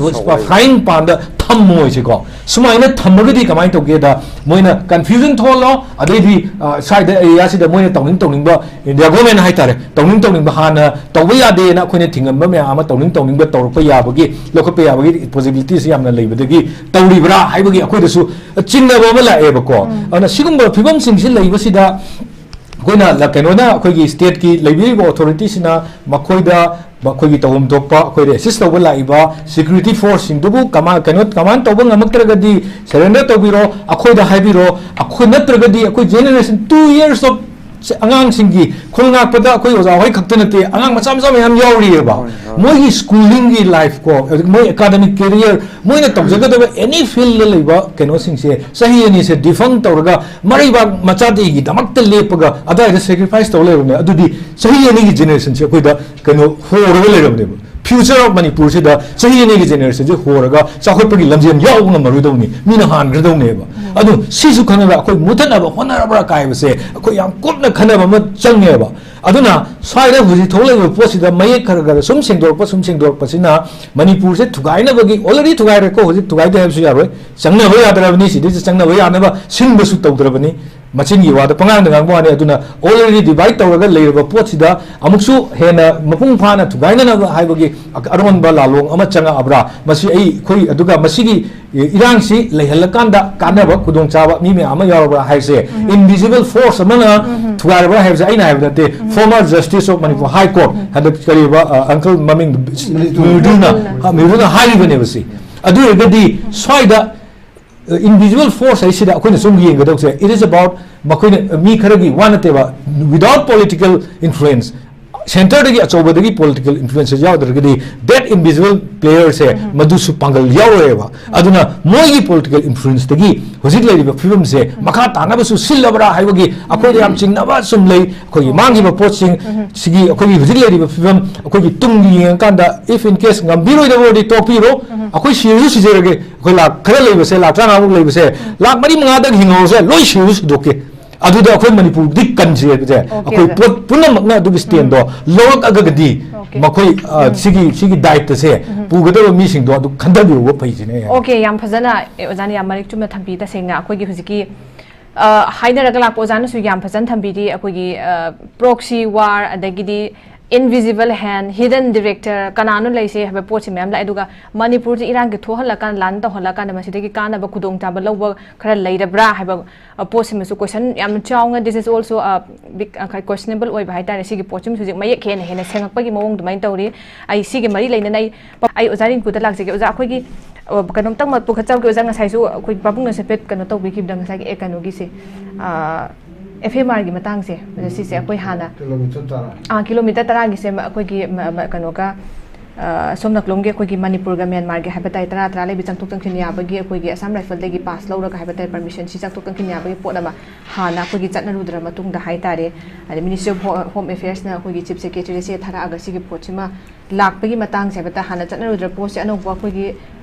frying pan ꯗ ꯊꯝꯃꯣꯏꯁꯦꯀꯣ꯫ ꯁꯨꯃꯥꯏꯅ ꯊꯝꯃꯒꯗꯤ ꯀꯃꯥꯏꯅ ꯇꯧꯒꯦꯗ, ꯃꯣꯏꯅ confusion ꯊꯣꯛꯍꯜꯂꯣ, ꯑꯗꯩꯗꯤ, ꯑ, ꯁ꯭ꯋꯥꯏꯗ area ꯁꯤꯗ ꯃꯣꯏꯅ ꯇꯧꯅꯤꯡ ꯇꯧꯅꯤꯡꯕ, India government ꯍꯥꯏꯇꯥꯔꯦ, ꯇꯧꯅꯤꯡ ꯇꯧꯅꯤꯡꯕ, ꯍꯥꯟꯅ ꯇꯧꯕ ꯌꯥꯗꯦꯅ ꯑꯩꯈꯣꯏꯅ ꯊꯤꯡꯉꯝꯕ ꯃꯌꯥꯝ ꯑꯃ ꯇꯧꯅꯤꯡ ꯇꯧꯅꯤꯡꯕ ꯇꯧꯔꯛꯄ ꯌꯥꯕꯒꯤ, ꯂꯧꯈꯠꯄ ꯌꯥꯕꯒꯤ possibility ꯁꯤ ꯌꯥꯝꯅ ꯂꯩꯕꯗꯒꯤ ꯇꯧꯔꯤꯕ꯭ꯔꯥ ꯍꯥꯏꯕꯒꯤ ꯑꯩꯈꯣꯏꯗꯁꯨ ꯆꯤꯡꯅꯕ ꯑꯃ ꯂꯥꯛꯑꯦꯕꯀꯣ꯫ ꯑꯗꯨꯅ ꯁꯤꯒꯨꯝꯕ ꯐꯤꯕꯝꯁꯤꯡꯁꯤ ꯂꯩꯕꯁꯤꯗ ꯑꯩꯈꯣꯏꯅ ꯂ-, ꯀꯩꯅꯣꯅ, ꯑꯩꯈꯣꯏꯒꯤ state ꯀꯤ ꯂꯩꯕꯤꯔꯤꯕ authority ꯁꯤꯅ ꯃꯈꯣꯏꯗ, ꯃꯈꯣꯏꯒꯤ ꯇꯧꯐꯝ ꯊꯣꯛꯄ, ꯑꯩꯈꯣꯏꯗ assist ꯇꯧꯕ ꯂꯥꯛꯏꯕ security force ꯁꯤꯡꯗꯨꯕꯨ ꯀꯃꯥ-, ꯀꯩꯅꯣ, command ꯇꯧꯕ ꯉꯝꯃꯛꯇ꯭ꯔꯒꯗꯤ surrender ꯇꯧꯕꯤꯔꯣ, ꯑꯩꯈꯣꯏꯗ ꯍꯥꯏꯕꯤꯔꯣ, ꯑꯩꯈꯣꯏ ꯅꯠꯇ꯭ꯔꯒꯗꯤ ꯑꯩꯈꯣꯏ generation, two years of ꯑꯉꯥꯡꯁꯤꯡꯒꯤ ꯈꯨꯜ ꯉꯥꯛꯄꯗ ꯑꯩꯈꯣꯏ ꯑꯣꯖꯥ ꯍꯣꯏ ꯈꯛꯇ ꯅꯠꯇꯦ, ꯑꯉꯥꯡ ꯃꯆꯥ ꯃꯆꯥ ꯃꯌꯥꯝ ꯌꯥꯎꯔꯤꯑꯕ꯫ ꯍꯣꯏ, ꯍꯣꯏ꯫ ꯃꯣꯏꯒꯤ schooling ꯒꯤ life ꯀꯣ, ꯃꯣꯏ academic career, ꯃꯣꯏꯅ ꯇꯧꯖꯒꯗꯕ any field ꯗ ꯂꯩꯕ ꯀꯩꯅꯣꯁꯤꯡꯁꯦ ꯆꯍꯤ ꯑꯅꯤꯁꯦ defunct ꯇꯧꯔꯒ ꯃꯔꯩꯕꯥꯛ ꯃꯆꯥꯗꯤꯒꯤꯗꯃꯛꯇ ꯂꯦꯞꯄꯒ ꯑꯗꯨꯋꯥꯏꯗ sacrifice ꯇꯧ ꯂꯩꯔꯕꯅꯦ꯫ ꯑꯗꯨꯗꯤ ꯆꯍꯤ ꯑꯅꯤꯒꯤ generation ꯁꯦ ꯑꯩꯈꯣꯏꯗ ꯀꯩꯅꯣ ꯍꯣꯔꯒ ꯂꯩꯔꯕꯅꯦꯕ꯫ Future of ꯃꯅꯤꯄꯨꯔꯁꯤꯗ ꯆꯍꯤ ꯑꯅꯤꯒꯤ generation ꯁꯦ ꯍꯣꯔꯒ ꯆꯥꯎꯈꯠꯄꯒꯤ ꯂꯝꯖꯦꯜ ꯌꯥꯎꯕ ꯉꯝꯃꯔꯣꯏꯗꯧꯅꯤ, ꯃꯤꯅ ꯍꯥꯟꯈ꯭ꯔꯗꯧꯅꯦꯕ꯫ ꯑꯗꯨ ꯁꯤꯁꯨ ꯈꯪꯉꯒ ꯑꯩꯈꯣꯏ ꯃꯨꯊꯠꯅꯕ ꯍꯣꯠꯅꯔꯕ꯭ꯔꯥ ꯀꯥꯏꯕꯁꯦ ꯑꯩꯈꯣꯏ ꯌꯥꯝ ꯀꯨꯞꯅ ꯈꯟꯅꯕ ꯑꯃ ꯆꯪꯉꯦꯕ꯫ ꯑꯗꯨꯅ ꯁ꯭ꯋꯥꯏꯗ ꯍꯧꯖꯤꯛ ꯊꯣꯛꯂꯛꯂꯤꯕ ꯄꯣꯠꯁꯤꯗ ꯃꯌꯦꯛ ꯈꯔ ꯈꯔ ꯁꯨꯝ ꯁꯦꯡꯗꯣꯔꯛꯄ, ꯁꯨꯝ ꯁꯦꯡꯗꯣꯔꯛꯄꯁꯤꯅ ꯃꯅꯤꯄꯨꯔꯁꯦ ꯊꯨꯒꯥꯏꯅꯕꯒꯤ, already ꯊꯨꯒꯥꯏꯔꯦꯀꯣ, ꯍꯧꯖꯤꯛ ꯊꯨꯒꯥꯏꯗꯦ ꯍꯥꯏꯕꯁꯨ ꯌꯥꯔꯣꯏ, ꯆꯪꯅꯕ ꯌꯥꯗ꯭ꯔꯕꯅꯤ, ꯁꯤꯗꯩꯁꯤꯗ ꯆꯪꯅꯕ ꯌꯥꯅꯕ ꯁꯤꯟꯕꯁꯨ ꯇꯧꯗ꯭ꯔꯕꯅꯤ꯫ ꯃꯆꯤꯟꯒꯤ ꯋꯥꯗ ꯄꯉꯥꯡꯗ ꯉꯥꯡꯕ ꯋꯥꯅꯤ꯫ ꯑꯗꯨꯅ already divide ꯇꯧꯔꯒ ꯂꯩꯔꯕ ꯄꯣꯠꯁꯤꯗ ꯑꯃꯨꯛꯁꯨ ꯍꯦꯟꯅ ꯃꯄꯨꯡ ꯐꯥꯅ ꯊꯨꯒꯥꯏꯅꯅꯕ ꯍꯥꯏꯕꯒꯤ ꯑ-, ꯑꯔꯣꯟꯕ ꯂꯥꯂꯣꯡ ꯑꯃ ꯆꯪꯉꯛꯑꯕ꯭ꯔꯥ? ꯃꯁꯤ ꯑꯩ, ꯑꯩꯈꯣꯏ, ꯑꯗꯨꯒ ꯃꯁꯤꯒꯤ ꯏꯔꯥꯡꯁꯤ ꯂꯩꯍꯜꯂꯀꯥꯟꯗ ꯀꯥꯟꯅꯕ ꯈꯨꯗꯣꯡꯆꯥꯕ ꯃꯤ ꯃꯌꯥꯝ ꯑꯃ ꯌꯥꯎꯔꯕ꯭ꯔꯥ ꯍꯥꯏꯁꯦ, invisible force ꯑꯃꯅ ꯊꯨꯒꯥꯏꯔꯕ꯭ꯔꯥ ꯍꯥꯏꯕꯁꯦ ꯑꯩꯅ ꯍꯥꯏꯕ ꯅꯠꯇꯦ꯫ Former Justice of Manipur High Court, ꯍꯟꯗꯛ ꯀꯔꯤꯕ, ꯑ, uncle ꯃꯃꯤꯡ, ꯃ꯭ꯔꯗꯨꯜꯅ, ꯃ꯭ꯔꯗꯨꯜꯅ ꯍꯥꯏꯔꯤꯕꯅꯦꯕ ꯁꯤ꯫ ꯑꯗꯨ ꯑꯣꯏꯔꯒꯗꯤ ꯁ꯭ꯋꯥꯏꯗ invisible force ꯍꯥꯏꯁꯤꯗ ꯑꯩꯈꯣꯏꯅ ꯁꯨꯝ ꯌꯦꯡꯒꯗꯧꯁꯦ, it is about ꯃꯈꯣꯏꯅ, ꯃꯤ ꯈꯔꯒꯤ ꯋꯥ ꯅꯠꯇꯦꯕ, without political influence, centreꯗꯒꯤ ꯑꯆꯧꯕꯗꯒꯤ political influence ꯌꯥꯎꯗ꯭ꯔꯒꯗꯤ that invisible playerꯁꯦ ꯃꯗꯨꯁꯨ ꯄꯥꯡꯒꯜ ꯌꯥꯎꯔꯣꯏꯕ꯫ ꯑꯗꯨꯅ ꯃꯣꯏꯒꯤ political influenceꯇꯒꯤ ꯍꯧꯖꯤꯛ ꯂꯩꯔꯤꯕ ꯐꯤꯕꯝꯁꯦ ꯃꯈꯥ ꯇꯥꯅꯕꯁꯨ ꯁꯤꯜꯂꯕ꯭ꯔꯥ ꯍꯥꯏꯕꯒꯤ ꯑꯩꯈꯣꯏꯗ ꯌꯥꯝ ꯆꯤꯡꯅꯕ ꯁꯨꯝ ꯂꯩ꯫ ꯑꯩꯈꯣꯏꯒꯤ ꯃꯥꯡꯈꯤꯕ ꯄꯣꯠꯁꯤꯡ ꯁꯤꯒꯤ ꯑꯩꯈꯣꯏꯒꯤ ꯍꯧꯖꯤꯛ ꯂꯩꯔꯤꯕ ꯐꯤꯕꯝ ꯑꯩꯈꯣꯏꯒꯤ ꯇꯨꯡꯒꯤ ꯌꯦꯡꯉꯀꯥꯟꯗ, if in case ꯉꯝꯕꯤꯔꯣꯏꯗꯕ ꯑꯣꯏꯔꯗꯤ ꯇꯣꯛꯄꯤꯔꯣ, ꯑꯩꯈꯣꯏ ꯁꯤꯔꯁꯨ ꯁꯤꯖꯔꯒꯦ, ꯑꯩꯈꯣꯏ ꯂꯥꯛ ꯈꯔ ꯂꯩꯕꯁꯦ, ꯂꯥꯛ ꯇꯔꯥꯃꯉꯥꯃꯨꯛ ꯂꯩꯕꯁꯦ, ꯂꯥꯛ ꯃꯔꯤ ꯃꯉꯥꯗꯪ ꯍꯤꯡꯍꯧꯔꯁꯦ, ꯂꯣꯏ ꯁꯤꯔꯁꯨ ꯁꯤꯗꯣꯛꯀꯦ꯫ ꯑꯗꯨꯗ ꯑꯩꯈꯣꯏ ꯃꯅꯤꯄꯨꯔꯗꯤ ꯀꯟꯁꯦ ꯍꯥꯏꯕꯁꯦ, ꯑꯣꯀꯦ, ꯑꯩꯈꯣꯏ ꯑꯣꯖꯥ꯫ ꯄꯣꯠ ꯄꯨꯝꯅꯃꯛꯅ ꯑꯗꯨꯒꯤ stand ꯂꯧꯔꯛꯑꯒꯗꯤ ꯑꯣꯀꯦ꯫ ꯃꯈꯣꯏ, ꯑ, ꯁꯤꯒꯤ, ꯁꯤꯒꯤ ꯗꯥꯏꯇꯁꯦ ꯄꯨꯒꯗꯕ ꯃꯤꯁꯤꯡꯗꯣ ꯑꯗꯨ ꯈꯟꯊꯕꯤꯔꯨꯕ ꯐꯩꯁꯤꯅꯦ ꯑꯩ ꯍꯥꯏꯅ꯫ ꯑꯣꯀꯦ, ꯌꯥꯝ ꯐꯖꯅ, ꯑꯦ, ꯑꯣꯖꯥꯅ ꯌꯥꯝ ꯃꯔꯤꯛ ꯆꯨꯝꯅ ꯊꯝꯕꯤ꯫ ꯇꯁꯦꯡꯅ ꯑꯩꯈꯣꯏꯒꯤ ꯍꯧꯖꯤꯛꯀꯤ, ꯑ, ꯍꯥꯏꯅꯔꯒ ꯂꯥꯛꯄ ꯑꯣꯖꯥꯅꯁꯨ ꯌꯥꯝ ꯐꯖꯅ ꯊꯝꯕꯤꯔꯤ꯫ ꯑꯩꯈꯣꯏꯒꯤ, ꯑ, proxy war, ꯑꯗꯒꯤꯗꯤ invisible hand, hidden director, ꯀꯅꯥꯅꯣ ꯂꯩꯁꯦ ꯍꯥꯏꯕ ꯄꯣꯠꯁꯤ ꯃꯌꯥꯝ ꯂꯥꯛꯑꯦ꯫ ꯑꯗꯨꯒ ꯃꯅꯤꯄꯨꯔꯁꯤ ꯏꯔꯥꯡꯒꯤ ꯊꯣꯛꯍꯜꯂꯀꯥꯟꯗ, ꯂꯥꯟ ꯇꯧꯍꯜꯂꯀꯥꯟꯗ ꯃꯁꯤꯗꯒꯤ ꯀꯥꯟꯅꯕ ꯈꯨꯗꯣꯡꯆꯥꯕ ꯂꯧꯕ ꯈꯔ ꯂꯩꯔꯕ꯭ꯔꯥ ꯍꯥꯏꯕ, ꯑ, ꯄꯣꯠꯁꯤꯃꯁꯨ question ꯌꯥꯝꯅ ꯆꯥꯎꯅ, this is also a big, ꯑ, questionable ꯑꯣꯏꯕ ꯍꯥꯏꯇꯥꯔꯦ꯫ ꯁꯤꯒꯤ ꯄꯣꯠꯁꯤꯃꯁꯨ ꯍꯧꯖꯤꯛ ꯃꯌꯦꯛ ꯍꯦꯟꯅ ꯍꯦꯟꯅ ꯁꯦꯡꯉꯛꯄꯒꯤ ꯃꯑꯣꯡ ꯑꯗꯨꯃꯥꯏꯅ ꯇꯧꯔꯤ꯫ ꯑꯩ ꯁꯤꯒꯤ ꯃꯔꯤ ꯂꯩꯅꯅ ꯑꯩ, ꯑꯩ ꯑꯣꯖꯥ ꯔꯤꯡꯀꯨꯗ ꯂꯥꯛꯆꯒꯦ꯫ ꯑꯣꯖꯥ, ꯑꯩꯈꯣꯏꯒꯤ, ꯑ, ꯀꯩꯅꯣꯝꯇꯪ ꯄꯨꯈꯠꯆꯍꯧꯒꯦ ꯑꯣꯖꯥ, ꯉꯁꯥꯏꯁꯨ ꯑꯩꯈꯣꯏ ꯄꯥꯕꯨꯡꯅꯁꯨ ꯍꯥꯏꯐꯦꯠ ꯀꯩꯅꯣ ꯇꯧꯕꯤꯈꯤꯕꯗ, ꯉꯁꯥꯏꯒꯤ, ꯑꯦ, ꯀꯩꯅꯣꯒꯤꯁꯦ, ꯑ, F M Rꯒꯤ ꯃꯇꯥꯡꯁꯦ, ꯑꯗ ꯁꯤꯁꯦ ꯑꯩꯈꯣꯏ ꯍꯥꯟꯅ ꯀꯤꯂꯣꯃꯤꯇꯔ ꯇꯔꯥ꯫ ꯑꯥ, ꯀꯤꯂꯣꯃꯤꯇꯔ ꯇꯔꯥꯒꯤꯁꯦ ꯑꯩꯈꯣꯏꯒꯤ ꯃ-, ꯃ-, ꯀꯩꯅꯣꯒ, ꯑ, ꯁꯣꯝ ꯅꯥꯀꯂꯣꯝꯒꯤ ꯑꯩꯈꯣꯏꯒꯤ ꯃꯅꯤꯄꯨꯔꯒ ꯃ꯭ꯌꯥꯟꯃꯥꯔꯒꯤ ꯍꯥꯏꯕ ꯇꯥꯔꯦ, ꯇꯔꯥ ꯇꯔꯥ ꯂꯩꯕ ꯆꯪꯊꯣꯛ ꯆꯪꯁꯤꯟ ꯌꯥꯕꯒꯤ ꯑꯩꯈꯣꯏꯒꯤ ꯑꯁꯥꯝ ꯔꯥꯏꯐꯜꯗꯒꯤ pass ꯂꯧꯔꯒ ꯍꯥꯏꯕ ꯇꯥꯔꯦ, permission ꯁꯤ ꯆꯪꯊꯣꯛ ꯆꯪꯁꯤꯟ ꯌꯥꯕꯒꯤ ꯄꯣꯠ ꯑꯃ ꯍꯥꯟꯅ ꯑꯩꯈꯣꯏꯒꯤ ꯆꯠꯅꯔꯨꯗ꯭ꯔ ꯃꯇꯨꯡꯗ ꯍꯥꯏ ꯇꯥꯔꯦ, ꯑꯗ Ministry of Ho-, Home Affairsꯅ ꯑꯩꯈꯣꯏꯒꯤ Chief Secretaryꯁꯦ ꯊꯥꯔꯛꯑꯒ ꯁꯤꯒꯤ ꯄꯣꯠꯁꯤꯃ ꯂꯥꯛꯄꯒꯤ ꯃꯇꯥꯡꯁꯦ ꯍꯥꯏꯕꯗ ꯍꯥꯟꯅ ꯆꯠꯅꯔꯨꯗ꯭ꯔ ꯄꯣꯠꯁꯦ ꯑꯅꯧꯕ ꯑꯩꯈꯣꯏꯒꯤ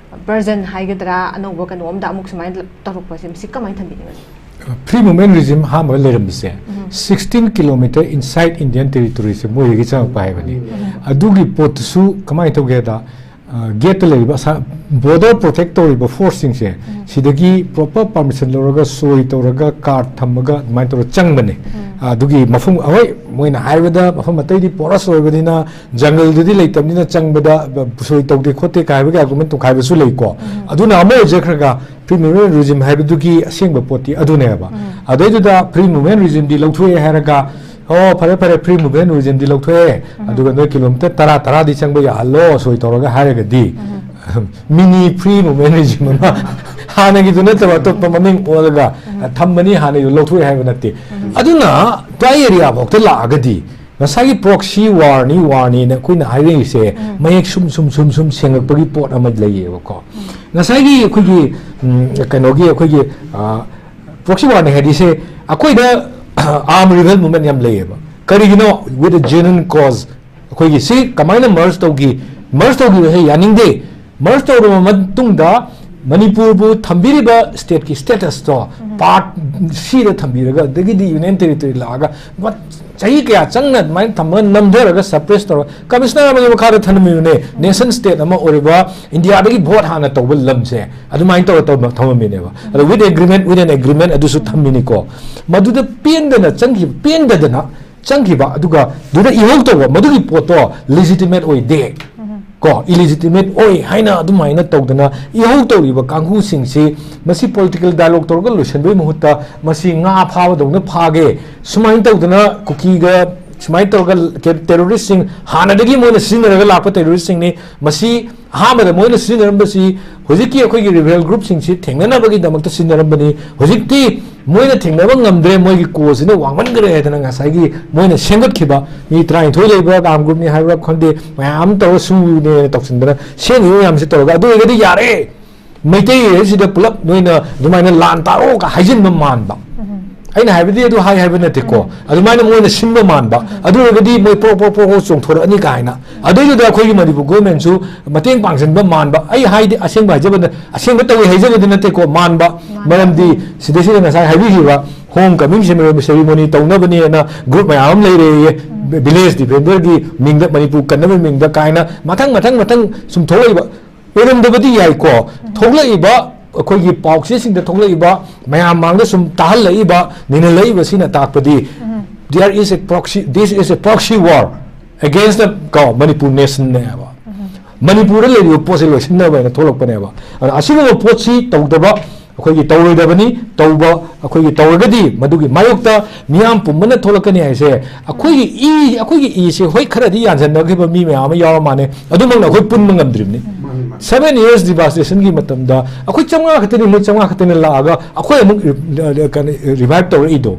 version ꯍꯥꯏꯒꯗ꯭ꯔꯥ, ꯑꯅꯧꯕ ꯀꯩꯅꯣ ꯑꯝꯗ ꯑꯃꯨꯛ ꯁꯨꯃꯥꯏꯅ ꯇꯧꯔꯛꯄꯁꯦ, ꯃꯁꯤ ꯀꯃꯥꯏꯅ ꯊꯝꯕꯤꯅꯤꯡꯉꯤ? Free movement regime ꯑꯍꯥꯟꯕ ꯂꯩꯔꯝꯕꯁꯦ, ꯎꯝ꯫ Sixteen kilometer inside Indian territoryꯁꯦ ꯃꯣꯏꯗꯒꯤ ꯆꯪꯉꯛꯄ ꯍꯥꯏꯕꯅꯤ꯫ ꯎꯝ꯫ ꯑꯗꯨꯒꯤ ꯄꯣꯠꯇꯨꯁꯨ ꯀꯃꯥꯏꯅ ꯇꯧꯒꯦꯗ, ꯒꯦꯠꯇ ꯂꯩꯔꯤꯕ ꯕꯣꯔꯗꯔ ꯄ꯭ꯔꯣꯇꯦꯛ ꯇꯧꯔꯤꯕ ꯐꯣꯔꯁꯁꯤꯡꯁꯦ ꯁꯤꯗꯒꯤ ꯄ꯭ꯔꯣꯄꯔ ꯄꯥꯔꯃꯤꯁꯟ ꯂꯧꯔꯒ ꯁꯣꯏ ꯇꯧꯔꯒ ꯀꯥꯔꯠ ꯊꯝꯃꯒ ꯑꯗꯨꯃꯥꯏꯅ ꯇꯧꯔꯒ ꯆꯪꯕꯅꯦ꯫ ꯑꯗꯨꯒꯤ ꯃꯐꯝ ꯍꯣꯏ, ꯃꯣꯏꯅ ꯍꯥꯏꯕꯗ ꯃꯐꯝ ꯑꯇꯩꯗꯤ ꯄꯣꯔꯁ ꯑꯣꯏꯕꯅꯤꯅ ꯖꯪꯒꯜꯗꯨꯗꯤ ꯂꯩꯇꯕꯅꯤꯅ ꯆꯪꯕꯗ ꯁꯣꯏ ꯇꯧꯗꯦ ꯈꯣꯠꯇꯦ ꯀꯥꯏ ꯍꯥꯏꯕꯒꯤ ꯑꯥꯔꯒꯨꯃꯦꯟ ꯇꯧꯈꯥꯏꯕꯁꯨ ꯂꯩꯀꯣ꯫ ꯑꯗꯨꯅ ꯑꯃ ꯑꯣꯏꯖꯈ꯭ꯔꯒ ꯐ꯭ꯔꯤ ꯃꯨꯚꯃꯦꯟ ꯔꯤꯖꯤꯝ ꯍꯥꯏꯕꯗꯨꯒꯤ ꯑꯁꯦꯡꯕ ꯄꯣꯠꯇꯤ ꯑꯗꯨꯅꯦꯕ꯫ ꯑꯗꯩꯗꯨꯗ ꯐ꯭ꯔꯤ ꯃꯨꯚꯃꯦꯟ ꯔꯤꯖꯤꯝꯗꯤ ꯂꯧꯊꯣꯛꯑꯦ ꯍꯥꯏꯔꯒ, ꯑꯣ, ꯐꯔꯦ ꯐꯔꯦ, ꯐ꯭ꯔꯤ ꯃꯨꯚꯃꯦꯟ ꯔꯤꯖꯤꯝꯗꯤ ꯂꯧꯊꯣꯛꯑꯦ, ꯑꯗꯨꯒ ꯅꯣꯏ ꯀꯤꯂꯣꯃꯤꯇꯔ ꯇꯔꯥ ꯇꯔꯥꯗꯤ ꯆꯪꯕ ꯌꯥꯍꯜꯂꯣ ꯁꯣꯏ ꯇꯧꯔꯒ ꯍꯥꯏꯔꯒꯗꯤ, ꯃꯤꯅꯤ ꯐ꯭ꯔꯤ ꯃꯨꯚꯃꯦꯟ ꯔꯤꯖꯤꯝ ꯑꯃ ꯍꯥꯟꯅꯒꯤꯗꯨ ꯅꯠꯇꯕ ꯑꯇꯣꯞꯄ ꯃꯃꯤꯡ ꯑꯣꯜꯂꯒ ꯊꯝꯕꯅꯤ, ꯍꯥꯟꯅꯒꯤꯗꯨ ꯂꯧꯊꯣꯛꯑꯦ ꯍꯥꯏꯕ ꯅꯠꯇꯦ꯫ ꯑꯗꯨꯅ ꯇ꯭ꯔꯥꯏ ꯑꯦꯔꯤꯌꯥ ꯐꯥꯎꯗ ꯂꯥꯛꯑꯒꯗꯤ ꯉꯁꯥꯏꯒꯤ ꯄ꯭ꯔꯣꯛꯁꯤ ꯋꯥꯔꯅꯤ, ꯋꯥꯔꯅꯤꯅ ꯑꯩꯈꯣꯏꯅ ꯍꯥꯏꯔꯛꯏꯁꯦ ꯃꯌꯦꯛ ꯁꯨꯝ ꯁꯨꯝ ꯁꯨꯝ ꯁꯨꯝ ꯁꯦꯡꯉꯛꯄꯒꯤ ꯄꯣꯠ ꯑꯃ ꯂꯩꯌꯦꯕꯀꯣ꯫ ꯉꯁꯥꯏꯒꯤ ꯑꯩꯈꯣꯏꯒꯤ, ꯎꯝ, ꯀꯩꯅꯣꯒꯤ ꯑꯩꯈꯣꯏꯒꯤ, ꯑ, ꯄ꯭ꯔꯣꯛꯁꯤ ꯋꯥꯔꯅꯤ ꯍꯥꯏꯗꯤ ꯁꯦ ꯑꯩꯈꯣꯏꯗ ꯑꯥꯔꯝ ꯔꯤꯕꯦꯜ ꯃꯨꯚꯃꯦꯟ ꯌꯥꯝ ꯂꯩꯌꯦꯕ꯫ ꯀꯔꯤꯒꯤꯅꯣ? With a genuine cause꯫ ꯑꯩꯈꯣꯏꯒꯤ ꯁꯤ ꯀꯃꯥꯏꯅ ꯃꯔꯖ ꯇꯧꯈꯤ? ꯃꯔꯖ ꯇꯧꯈꯤꯕꯁꯦ ꯌꯥꯅꯤꯡꯗꯦ꯫ ꯃꯔꯖ ꯇꯧꯔꯕ ꯃꯇꯨꯡꯗ ꯃꯅꯤꯄꯨꯔꯕꯨ ꯊꯝꯕꯤꯔꯤꯕ ꯁ꯭ꯇꯦꯠꯀꯤ ꯁ꯭ꯇꯦꯇꯁꯇꯣ ꯄꯥꯔꯠ ꯁꯤꯗ ꯊꯝꯕꯤꯔꯒ, ꯑꯗꯒꯤꯗꯤ ꯌꯨꯅꯤꯌꯟ ꯇꯦꯔꯤꯇꯣꯔꯤ ꯂꯥꯛꯑꯒ ꯃ-, ꯆꯍꯤ ꯀꯌꯥ ꯆꯪꯅ ꯑꯗꯨꯃꯥꯏꯅ ꯊꯝꯃꯒ ꯅꯝꯊꯔꯒ ꯁꯄ꯭ꯔꯦꯁ ꯇꯧꯔꯒ ꯀꯃꯤꯁꯅꯔ ꯑꯃꯒꯤ ꯃꯈꯥꯗ ꯊꯝꯂꯝꯃꯤꯕꯅꯦ꯫ ꯅꯦꯁꯟ ꯁ꯭ꯇꯦꯠ ꯑꯃ ꯑꯣꯏꯔꯤꯕ ꯏꯟꯗꯤꯌꯥꯗꯒꯤ ꯚꯣꯠ ꯍꯥꯟꯅ ꯇꯧꯕ ꯂꯝꯁꯦ ꯑꯗꯨꯃꯥꯏꯅ ꯇꯧꯔ ꯇꯧꯔ ꯊꯝꯃꯝꯃꯤꯅꯦꯕ꯫ ꯑꯗꯣ with agreement, with an agreement ꯑꯗꯨꯁꯨ ꯊꯝꯃꯤꯅꯤꯀꯣ꯫ ꯃꯗꯨꯗ ꯄꯦꯟꯗꯅ ꯆꯪꯈꯤꯕ, ꯄꯦꯟꯗꯗꯅ ꯆꯪꯈꯤꯕ, ꯑꯗꯨꯒ ꯑꯗꯨꯗ ꯏꯍꯧ ꯇꯧꯕ, ꯃꯗꯨꯒꯤ ꯄꯣꯠꯇꯣ ꯂꯤꯖꯤꯇꯤꯃꯦꯠ ꯑꯣꯏꯗꯦ꯫ ꯀꯣ, ꯏꯂꯤꯖꯤꯇꯤꯃꯦꯠ ꯑꯣꯏ ꯍꯥꯏꯅ ꯑꯗꯨꯃꯥꯏꯅ ꯇꯧꯗꯅ ꯏꯍꯧ ꯇꯧꯔꯤꯕ ꯀꯥꯡꯕꯨꯁꯤꯡꯁꯤ, ꯃꯁꯤ ꯄꯣꯂꯤꯇꯤꯀꯦꯜ ꯗꯥꯏꯂꯣꯒ ꯇꯧꯔꯒ ꯂꯣꯏꯁꯤꯟꯕꯒꯤ ꯃꯍꯨꯠꯇ ꯃꯁꯤ ꯉꯥ ꯐꯥꯕꯗꯧꯅ ꯐꯥꯒꯦ, ꯁꯨꯃꯥꯏꯅ ꯇꯧꯗꯅ ꯀꯨꯀꯤꯒ ꯁꯨꯃꯥꯏꯅ ꯇꯧꯔꯒ ꯇꯦꯔꯣꯔꯤꯁꯁꯤꯡ, ꯍꯥꯟꯅꯗꯒꯤ ꯃꯣꯏꯅ ꯁꯤꯖꯤꯟꯅꯔꯒ ꯂꯥꯛꯄ ꯇꯦꯔꯣꯔꯤꯁꯁꯤꯡꯅꯤ꯫ ꯃꯁꯤ ꯑꯍꯥꯟꯕꯗ ꯃꯣꯏꯅ ꯁꯤꯖꯤꯟꯅꯔꯝꯕꯁꯤ ꯍꯧꯖꯤꯛꯀꯤ ꯑꯩꯈꯣꯏꯒꯤ ꯔꯤꯕꯦꯜ ꯒ꯭ꯔꯨꯞꯁꯤꯡꯁꯤ ꯊꯦꯡꯅꯅꯕꯒꯤꯗꯃꯛꯇ ꯁꯤꯖꯤꯟꯅꯔꯝꯕꯅꯤ꯫ ꯍꯧꯖꯤꯛꯇꯤ ꯃꯣꯏꯅ ꯊꯦꯡꯅꯕ ꯉꯝꯗ꯭ꯔꯦ, ꯃꯣꯏꯒꯤ ꯀꯣꯁꯤꯅ ꯋꯥꯡꯃꯟꯈ꯭ꯔꯦ ꯍꯥꯏꯗꯅ ꯉꯁꯥꯏꯒꯤ ꯃꯣꯏꯅ ꯁꯦꯝꯒꯠꯈꯤꯕ ꯃꯤ ꯇꯔꯥꯅꯤꯊꯣꯏ ꯂꯩꯕ ꯑꯥꯔꯝ ꯒ꯭ꯔꯨꯞꯅꯤ ꯍꯥꯏꯕ꯭ꯔꯥ ꯈꯪꯗꯦ, ꯃꯌꯥꯝ ꯑꯃ ꯇꯧꯔꯒ ꯁꯨꯅꯦꯅ ꯇꯧꯁꯤꯟꯗꯅ ꯁꯦꯝꯈꯤꯕ ꯃꯌꯥꯝꯁꯤ ꯇꯧꯔꯒ, ꯑꯗꯨ ꯑꯣꯏꯔꯒꯗꯤ ꯌꯥꯔꯦ, ꯃꯩꯇꯩ ꯍꯥꯏꯁꯤꯗ ꯄꯨꯂꯞ ꯅꯣꯏꯅ ꯑꯗꯨꯃꯥꯏꯅ ꯂꯥꯟ ꯇꯥꯔꯣꯒ ꯍꯥꯏꯖꯤꯟꯕ ꯃꯥꯟꯕ꯫ ꯑꯩꯅ ꯍꯥꯏꯕꯗꯤ ꯑꯗꯨ ꯍꯥꯏ ꯍꯥꯏꯕ ꯅꯠꯇꯦꯀꯣ, ꯑꯗꯨꯃꯥꯏꯅ ꯃꯣꯏꯅ ꯁꯤꯟꯕ ꯃꯥꯟꯕ꯫ ꯑꯗꯨ ꯑꯣꯏꯔꯒꯗꯤ ꯃꯣꯏ ꯄ꯭ꯔꯣꯛ ꯄ꯭ꯔꯣꯛ ꯄ꯭ꯔꯣꯛ ꯄ꯭ꯔꯣꯛ ꯆꯣꯡꯊꯣꯔꯛꯑꯅꯤ ꯀꯥꯏꯅ꯫ ꯑꯗꯨꯏꯗꯨꯗ ꯑꯩꯈꯣꯏꯒꯤ ꯃꯅꯤꯄꯨꯔ ꯒꯣꯔꯃꯦꯟꯁꯨ ꯃꯇꯦꯡ ꯄꯥꯡꯁꯤꯟꯕ ꯃꯥꯟꯕ꯫ ꯑꯩ ꯍꯥꯏꯗꯤ ꯑꯁꯦꯡꯕ ꯍꯥꯏꯖꯕꯗ, ꯑꯁꯦꯡꯕ ꯇꯧꯏ ꯍꯥꯏꯖꯕꯗꯤ ꯅꯠꯇꯦꯀꯣ, ꯃꯥꯟꯕ꯫ ꯃꯔꯝꯗꯤ ꯁꯤꯗꯩꯁꯤꯗ ꯉꯁꯥꯏ ꯍꯥꯏꯕꯤꯈꯤꯕ ꯍꯣꯝ ꯀꯃꯤꯡ ꯁꯦꯔꯤꯃꯣꯅꯤ ꯇꯧꯅꯕꯅꯦꯅ ꯒ꯭ꯔꯨꯞ ꯃꯌꯥꯝ ꯑꯃ ꯂꯩꯔꯦꯌꯦ꯫ ꯚꯤꯂꯦꯖ ꯗꯤꯐꯦꯟꯗꯔꯒꯤ ꯃꯤꯡꯗ, ꯃꯅꯤꯄꯨꯔ ꯀꯟꯅꯕꯒꯤ ꯃꯤꯡꯗ ꯀꯥꯏꯅ ꯃꯊꯪ ꯃꯊꯪ ꯃꯊꯪ ꯁꯨꯝ ꯊꯣꯛꯂꯛꯏꯕ, ꯑꯣꯏꯔꯝꯗꯕꯗꯤ ꯌꯥꯏꯀꯣ꯫ ꯊꯣꯛꯂꯛꯏꯕ, ꯑꯩꯈꯣꯏꯒꯤ ꯄꯥꯎꯆꯦꯁꯤꯡꯗ ꯊꯣꯛꯂꯛꯏꯕ, ꯃꯌꯥꯝ ꯃꯥꯡꯗ ꯁꯨꯝ ꯇꯥꯍꯜꯂꯛꯏꯕ, ꯅꯩꯅꯜꯂꯛꯏꯕꯁꯤꯅ ꯇꯥꯛꯄꯗꯤ, there is a proxy, this is a proxy war against the, ꯀꯣ, ꯃꯅꯤꯄꯨꯔ ꯅꯦꯁꯟꯅꯦꯕ꯫ ꯃꯅꯤꯄꯨꯔꯗ ꯂꯩꯔꯤꯕ ꯄꯣꯠꯁꯦ ꯂꯣꯏꯁꯤꯟꯅꯕ ꯍꯥꯏꯅ ꯊꯣꯛꯂꯛꯄꯅꯦꯕ꯫ ꯑꯗꯣ ꯑꯁꯤꯒꯨꯝꯕ ꯄꯣꯠꯁꯤ ꯇꯧꯗꯕ, ꯑꯩꯈꯣꯏꯒꯤ ꯇꯧꯔꯣꯏꯗꯕꯅꯤ꯫ ꯇꯧꯕ, ꯑꯩꯈꯣꯏꯒꯤ ꯇꯧꯔꯒꯗꯤ ꯃꯗꯨꯒꯤ ꯃꯥꯌꯣꯛꯇ ꯃꯤꯌꯥꯝ ꯄꯨꯝꯕꯅ ꯊꯣꯛꯂꯛꯀꯅꯤ ꯍꯥꯏꯁꯦ, ꯑꯩꯈꯣꯏꯒꯤ ꯏ, ꯑꯩꯈꯣꯏꯒꯤ ꯏꯁꯦ ꯍꯣꯏ ꯈꯔꯗꯤ ꯌꯥꯟꯁꯤꯟꯅꯈꯤꯕ ꯃꯤ ꯃꯌꯥꯝ ꯑꯃ ꯌꯥꯎꯔ ꯃꯥꯜꯂꯦ, ꯑꯗꯨꯃꯛꯅ ꯑꯩꯈꯣꯏ ꯄꯨꯟꯕ ꯉꯝꯗ꯭ꯔꯤꯕꯅꯤ꯫ ꯃꯥꯅꯤ, ꯃꯥꯅꯤ꯫ Seven years devastationꯒꯤ ꯃꯇꯝꯗ ꯑꯩꯈꯣꯏ ꯆꯥꯝꯃꯉꯥ ꯈꯛꯇꯅꯤ, ꯃꯣꯏ ꯆꯥꯝꯃꯉꯥ ꯈꯛꯇꯅꯤ ꯂꯥꯛꯑꯒ ꯑꯩꯈꯣꯏ ꯑꯃꯨꯛ ꯔꯤ-, ꯀꯩꯅꯣ, revive ꯇꯧꯔꯛꯏꯗꯣ꯫